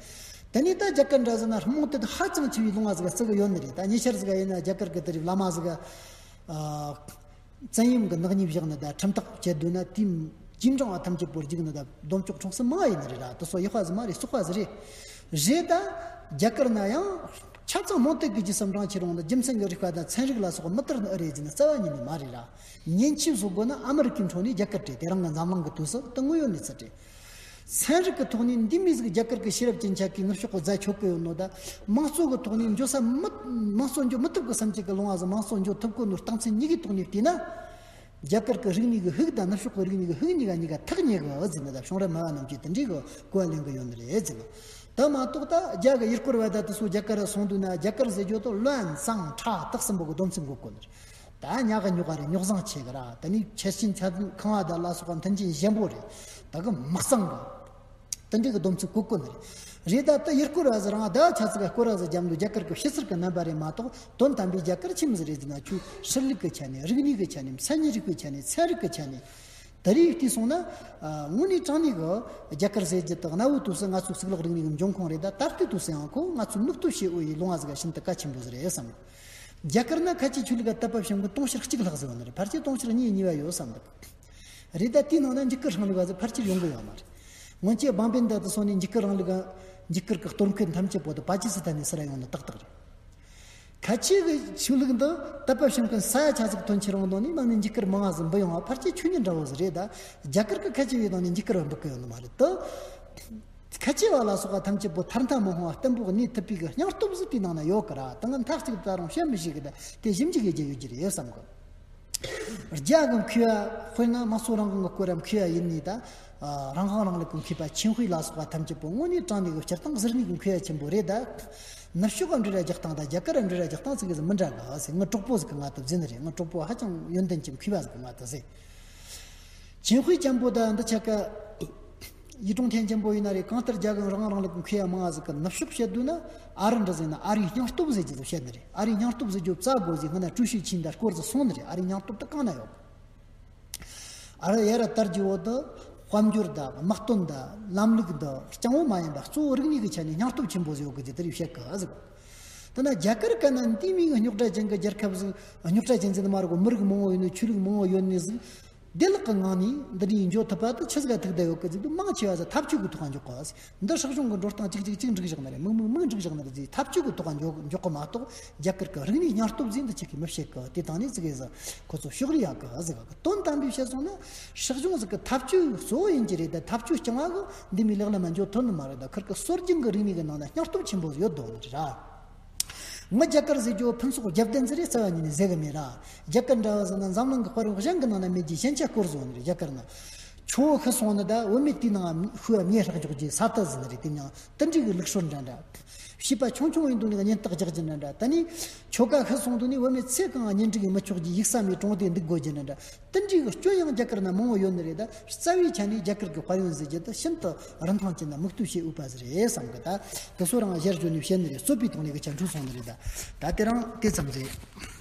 དེ་ནས་ད་རྒྱ་གར་འདྲ་ཟེར་ན་རྨོངས་དད་ཧ་ཅང་ཆེ་བའི་ལུང་བ་ཟིག་བརྩི་གི་ཡོད་ནི་རེད། ད་ཉེ་ཆར་ཟིག་ཡིན་ན་རྒྱ་གར་གི་དེ་རིགས་བླ་མ་ཟིག་བཙན་གཡེམ་གི་ནག་ཉེས་བཞག་ནི་ད་ཁྲིམས་ཐག་བཅད་འདུག་ན་དེའི་རྗེས་འབྲང་བ་ཐམས་ཅད་པོ་རྒྱུག་ནི་ད་སྡོམ་ཅོག་འཁྲུངས་སུ་མང་ཡིན་ནི་རེད་ར། དེ་སོ་ཡག་པ་ཟིག་མ་རེད། བཙོག་པ་ཟིག་རེད། རེད་ད། རྒྱ་གར་ན་ཡང་ཆ་ཚང་རྨོངས་དད་ཀྱི་རྗེས་སུ་འབྲང་ཆེ་རུང་ནི་རྒྱུ་མཚན་གྱི་རིག་པ་དང་ཚན་རིག་ལ་སོགས་མི་དར་ནི་ཨེ་རེད་ཟེར་ན་རྩ་བ་ཉིད་ནས་མ་རེད་ར། ཉེན་ཆེ་བཟོ་དགོས་ན་ཨ་མི་རི་ཀའི་འཕྲོ་ནས་རྒྱ་གར་རེད། དེ་རིང་གི་འཛམ་གླིང་གི་དུས་སུ་དེ་དངོས་ཡོད་གནས་ཚུལ་རེད། ཚན་རིག་གི་ཐོག་ནས་འདི་མི་ཟིག་རྒྱ་གར་གྱི་ཤེས་རབ་ཅན་ཆ་གིས་ནུབ་ཕྱོགས་གི་རྫ་ཆོད་གི་ཡོད་ནོ་ད། དམངས་གཙོ་གི་ཐོག་ནས་འགྱོ་ས་མི་དམངས་གཙོ་འགྱོ་མི་ཐུབ་གི་བསམ་གྱི་གི་ལུང་བ་ཟིག་དམངས་གཙོ་འགྱོ་ཐུབ་གོ་ནོ་རྟགས་མཚན་གཉིས་ཀྱི་ཐོག་ནས་བལྟས་ན། རྒྱ་གར་གྱི་རིག་གནས་ཀྱི་ཤུགས་དང་ནུབ་ཕྱོགས་ཀྱི་རིག་གནས་ཀྱི་ཤུགས་གཉིས་ཀ་གཉིས་ཀ་ཐག་ཉེ་གི་ཟེར་ནི་ད་བྱུང་རབས་སྨྲ་བ་རྣམས་ཀྱིས་དེ་འདྲའི་གི་གོ་བ་ལེན་གི་ཡོད་ནི་རེད་ཟེར་ནི། ད་མ་གཏོགས་ད་རྒྱ་གི་ཡུལ་སྐོར་བ་ད་དེ་ཚོ་རྒྱ་གར་ར་སོང་དུས་ན་རྒྱ་གར་ཟེར་རྒྱུ་དོ་ལོན་ཚང་ཁྲ་སྟག་གསུམ་པོ་གི་སྡོམ་ཚིག་འགོད་གོ་ནི་རེད། ད་ཉག་གི་ཉོག་ག་རེད། རྙོག་བཟང་ཆེ་གི་ར། ད་ནི་ཆེ་ཆིན་ཆ་ཁང་བ་ད་ལ་སོགས་པ་མཐུན་རྐྱེན་ཞན་པོ་རེད། ད་གི་མི་གཙང་གི། དེ་འདྲའི་གི་སྡོམ་ཚིག་གོ་གོ་ནི་རེད། རེད་ད་ད་ཡུལ་སྐོར་བ་ཟེར་རང་ད་ཆ་ཚིག་ག་སྐོར་བ་ཟེར་རྒྱབ་འདུག་རྒྱ་གར་གི་ཕྱི་ཚུལ་གི་རྣམ་པ་རེད་མ་གཏོགས་དོན་དམ་པའི་རྒྱ་གར་ཆི་མོ་ཟིག་རེད་ཟེར་ན་ཆུ་ཧྲིལ་ལུགས་གི་ཆ་ནས་རིག་གནས་གི་ཆ་ནས་མཚན་ཉིད་རིག་པའི་ཆ་ནས་ཚན་རིག་གི་ཆ་ནས། ད་རེས་བལྟས་སོང་ན། དངོས་གནས་དྲང་གནས་གི་རྒྱ་གར་ཟེར་རྒྱུ་དག་གནའ་བོའི་དུས་སུ་ང་ཚོའི་གཙུག་ལག་རིག་གནས་ཀྱི་འབྱུང་ཁུངས་རེད། ད་ད་ལྟའི་དུས་སུ་ཡང་ཁོ་ང་ཚོས་ནུབ་གཏོད་བྱེད་འོས་ཡི་ལུང་བ་ཟིག་ག་ཤིན་ཏུ་གལ་ཆེན་པོ་ཟིག་རེད་བསམ་གི། རྒྱ་གར་ན་ཁ་ཆེའི་ཆོས་ལུགས་ཀ་དད་པ་བྱེད་མཁན་དུང་ཕྱུར་གཅིག་ལྷག་ཟིག་ཡོད་ནི་རེད། ཕལ་ཆེར་དུང་ཕྱུར་གཉིས་གཉིས་པ་ཡོད་བསམ་གི། རེད་ད་དེའི་ནང་ན་འཇིགས་སྐུལ་རིང་ལུགས་པ་ཟིག་ཕལ་ཆེར་ཡོང་གི་ཡོད་མ་རེད། སྔོན་ཆད་བང་བན་ད་དུ་སོང་ནས་འཇིགས་སྐུལ་རིང་ལུགས་ཀ་འཇིགས་སྐུལ་གི་གཏོར་མཁན་ཐམས་ཅད་པོ་དུ་པ་ཀི་སི་ཐན་ནས་སུ་ར་ཡོང་ནི་ཏག་ཏག་རེད། ཁ་ཆེ་གི་ཆོས་ལུགས་འདི་དད་པ་བྱེད་མཁན་ས་ཡ་ཆ་ཟིག་ཐོན་ཁྱེར་ཡོང་དོ་ནི་ནང་ནས་འཇིགས་སྐུལ་མང་ང་ཟིག་འབུད་ཡོང་བ་ཕལ་ཆེར་ཆོས་ཉིད་འདྲ་བོ་ཟིག་རེད། ད་རྒྱ་གར་གི་ཁ་ཆེ་བའི་ནང་ནས་འཇིགས་སྐུལ་བ་འབུད་གི་ཡོད་ནི་མ་རེད་དོ། ཁ་ཆེ་བ་ལ་སོགས་པ་ཐམས་ཅད་པོ་ཐར་མཐའ་མི་སྤང་བ་བརྟན་པོ་གནས་ཐུབ་པའི་གི་སྙིང་སྟོབས་ཟིག་དེའི་ནང་ན་ཡོད་གི་ར། ད་ང་མཐའ་གཅིག་ད་རུང་བཤད་མི་ཤེས་གི། ད་དེ་ཞིབ་འཇུག་གི་རྒྱུ་ཡོད་ཀྱི་རེད་བསམ་གི། རྒྱ་གི་མཁས་པ་དཔེར་ན་དམངས་གཙོ་རང་དབང་གི་སྐོར་ར་མཁས་པ་ཡིན་ནི་ད། རང་དབང་རིང་ལུགས་ཀྱི་མཁས་པ་ཆིན་ཧུའེ་ལ་སོགས་པ་ཐམས་ཅད་པོ་དངོས་གནས་དྲང་གནས་ཀྱི་སྤྱིར་བཏང་ཟུར་གནས་ཀྱི་མཁས་པ་ཆེན་པོ་རེད་ད། ནུབ་ཕྱོགས་ཀ་འབྲེལ་བ་རྒྱག་སྟངས་དང་རྒྱ་གར་ར་འབྲེལ་བ་རྒྱག་སྟངས་ཟིག་གི་མི་འདྲ་གི་ཟེར། ངའི་གྲོགས་པོ་ཟིག་གིས་ང་དེ་བཟླས་ནི་རེད། ངའི་གྲོགས་པོ་ཧ་ཅང་ཡོན་ཏན་ཅན་མཁས་པ་ཟིག་གིས་ང་དེ་བཟླས། ཆིན་ཧུའེ་ཅན་པོ་ད་འདི་ཆ་ག་ཡི་ཀྲུང་ཐན་ཅན་པོ་ཡིན་ན་རེད། གང་ལྟར་རྒྱ་གི་རང་རང་ལུགས་ཀྱི་མཁས་པ་མང་ང་ཟིག་གིས་ནུབ་ཕྱོགས་བཤད་དུས་ན་ཨ་རི་འདྲ་ཟེར་ན་ཨ་རིའི་སྙིང་སྟོབས་ཟེར་རྒྱུ་ཟིག་བཤད་ནི་རེད། ཨ་རིའི་སྙིང་སྟོབས་ཟེར་རྒྱུ་རྩ་དགོས་ཟིག་སྔོན་ན་ཀྲུའུ་ཞི་ཆིན་ད་སྐོར་ཟིག་སོང་ནི་རེད། ཨ་རིའི་སྙིང་སྟོབས་ད་གང་ན་ཡོད། ཨ་རི་ཡ་ར་དར་རྒྱུ་བོ་དུ་དཔལ་འབྱོར་དང་དམག་དོན་དང་ལམ་ལུགས་དུ་རྐྱང་བོ་མ་ཡིན་པ་གཙོ་བོ་རིག་གནས་ཀྱི་ཆ་ནས་སྙིང་སྟོབས་ཆེན་པོ་ཟིག་ཡོད་གི་ཟེར་དེ་རིགས་བཤད་གི་ཟིག། ད་ན་རྒྱ་གར་ག་ན་འདི་མིའི་རྙོག་དྲ་ཅན་གི་རྒྱལ་ཁབ་ཟིག། རྙོག་དྲ་ཅན་ཟིག་ནི་མ་རེད་གོ། མི་རིགས་མང་བོ་ཡོད་ནི། ཆོས་ལུགས་མང་བོ་ཡོད་ནི་ཟིག། བདེ་བླག་གི་ངང་ནས་འདི་འདྲའི་འགྱོ་ཐུབ་པ་དེ་ཆི་ཟིག་ཐུག་བསྡད་ཡོད་གི་ཟེར་དུས། མང་ཆེ་བ་ཟིག་འཐབ་ཇུས་ཀྱི་ཐོག་འཇོག་གི། འདི་སྲིད་གཞུང་གི་འགྲོ་སྟངས་གཅིག་གཅིག་གཅིག་འགྲིག་བཞག་ནི་རེད། མིག་མིག་མིག་འགྲིག་བཞག་ནི་རེད་ཟེར། འཐབ་ཇུས་ཀྱི་ཐོག་འཇོག་འཇོག་གི་མ་གཏོགས། རྒྱ་གར་གི་རིག་གནས་སྙིང་སྟོབས་ཟིག་འདི་ཆི་གི་མི་བཤད་གི། དེ་དང་ནི་ཟིག་གི་ཟིག་ཁོ་ཚོ་ཕྱོགས་རིས་ཡག་གི་ཟིག་གི། དོན་དམ་པའི་བཤད་སོང་ན། སྲིད་གཞུང་ཟིག་གི་འཐབ་ཇུས་གཙོ་བོ་ཡིན་གྱི་རེད། ད་འཐབ་ཇུས་རྐྱང་བ་གི་འདི་མོའི་ལག་ལ་མ་འགྱོ་ཐུབ་ནི་མ་རེད། ད་ཁིར་གི་སྲོལ་རྒྱུན་གི་རིག་གནས་གི་ནང་ན་སྙིང་སྟོབས་ཆེན་པོ་ཡོད་དོ་ནི་རེད་ར། ང་རྒྱ་གར་ཟེར་རྒྱུ་ཕུན་ཚོགས་རྒྱབ་རྟེན་ཟེར་རེ་རྩ་བ་ཉིད་ནས་ཟེར་གི་མེད་ར། རྒྱ་གར་འདྲ་བ་ཟེར་ན་འཛམ་གླིང་གི་དཔའ་རིས་གཞན་གི་ནང་ན་མེད་ཀྱི་ཞན་ཆ་སྐོར་བཟོ་ནི་རེད། རྒྱ་གར་ན་ཆུ་བོ་ཤི་སོང་ནི་ད་བུད་མེད་དེའི་ནང་ཤུ་བ་མེ་ཧྲག་འཇོག་རྒྱུ་ས་ཏི་ཟེར་ནི་རེད། དེ་མྱང་དེ་འདྲའི་གི་ལུགས་སྲོལ་འདྲ་འདྲ། བྱིས་པ་ཆུང་ཆུང་ཡིན་དུས་ནས་གཉེན་རྟགས་རྒྱག་རྒྱུ་འདྲ་འདྲ། ད་ནི་ཆོ་ག་ཤི་སོང་དུས་ནས་བུད་མེད་ཚེ་གང་གཉེན་སྒྲིག་མི་ཆོག་རྒྱུ་ཡུགས་ས་མེད་གྲོང་སྡེ་འདུག་དགོས་རྒྱུ་འདྲ་འདྲ། དེ་འདྲའི་གི་སྐྱོན་ཡང་རྒྱ་གར་ན་མང་བོ་ཡོད་ནི་རེད། ད་རྩ་བའི་ཆ་ནས་རྒྱ་གར་གི་དཔལ་ཡོན་ཟེར་རྒྱུ་དེ་ཤིན་ཏུ་རིན་ཐང་ཅན་དང་མིག་ལྟོས་བྱེད་འོས་པ་ཟིག་རེད་བསམ་གི། ད་དེ་ཚོ་རང་གཞིར་བཟུང་ནས་བཤད་ནི་རེད། རྩོད་པའི་ཐོག་ནས་གི་ཆ་འཕྲོད་སོང་ནི་རེད། ད་ད་དེ་རང་དེ་ཙམ་རེད།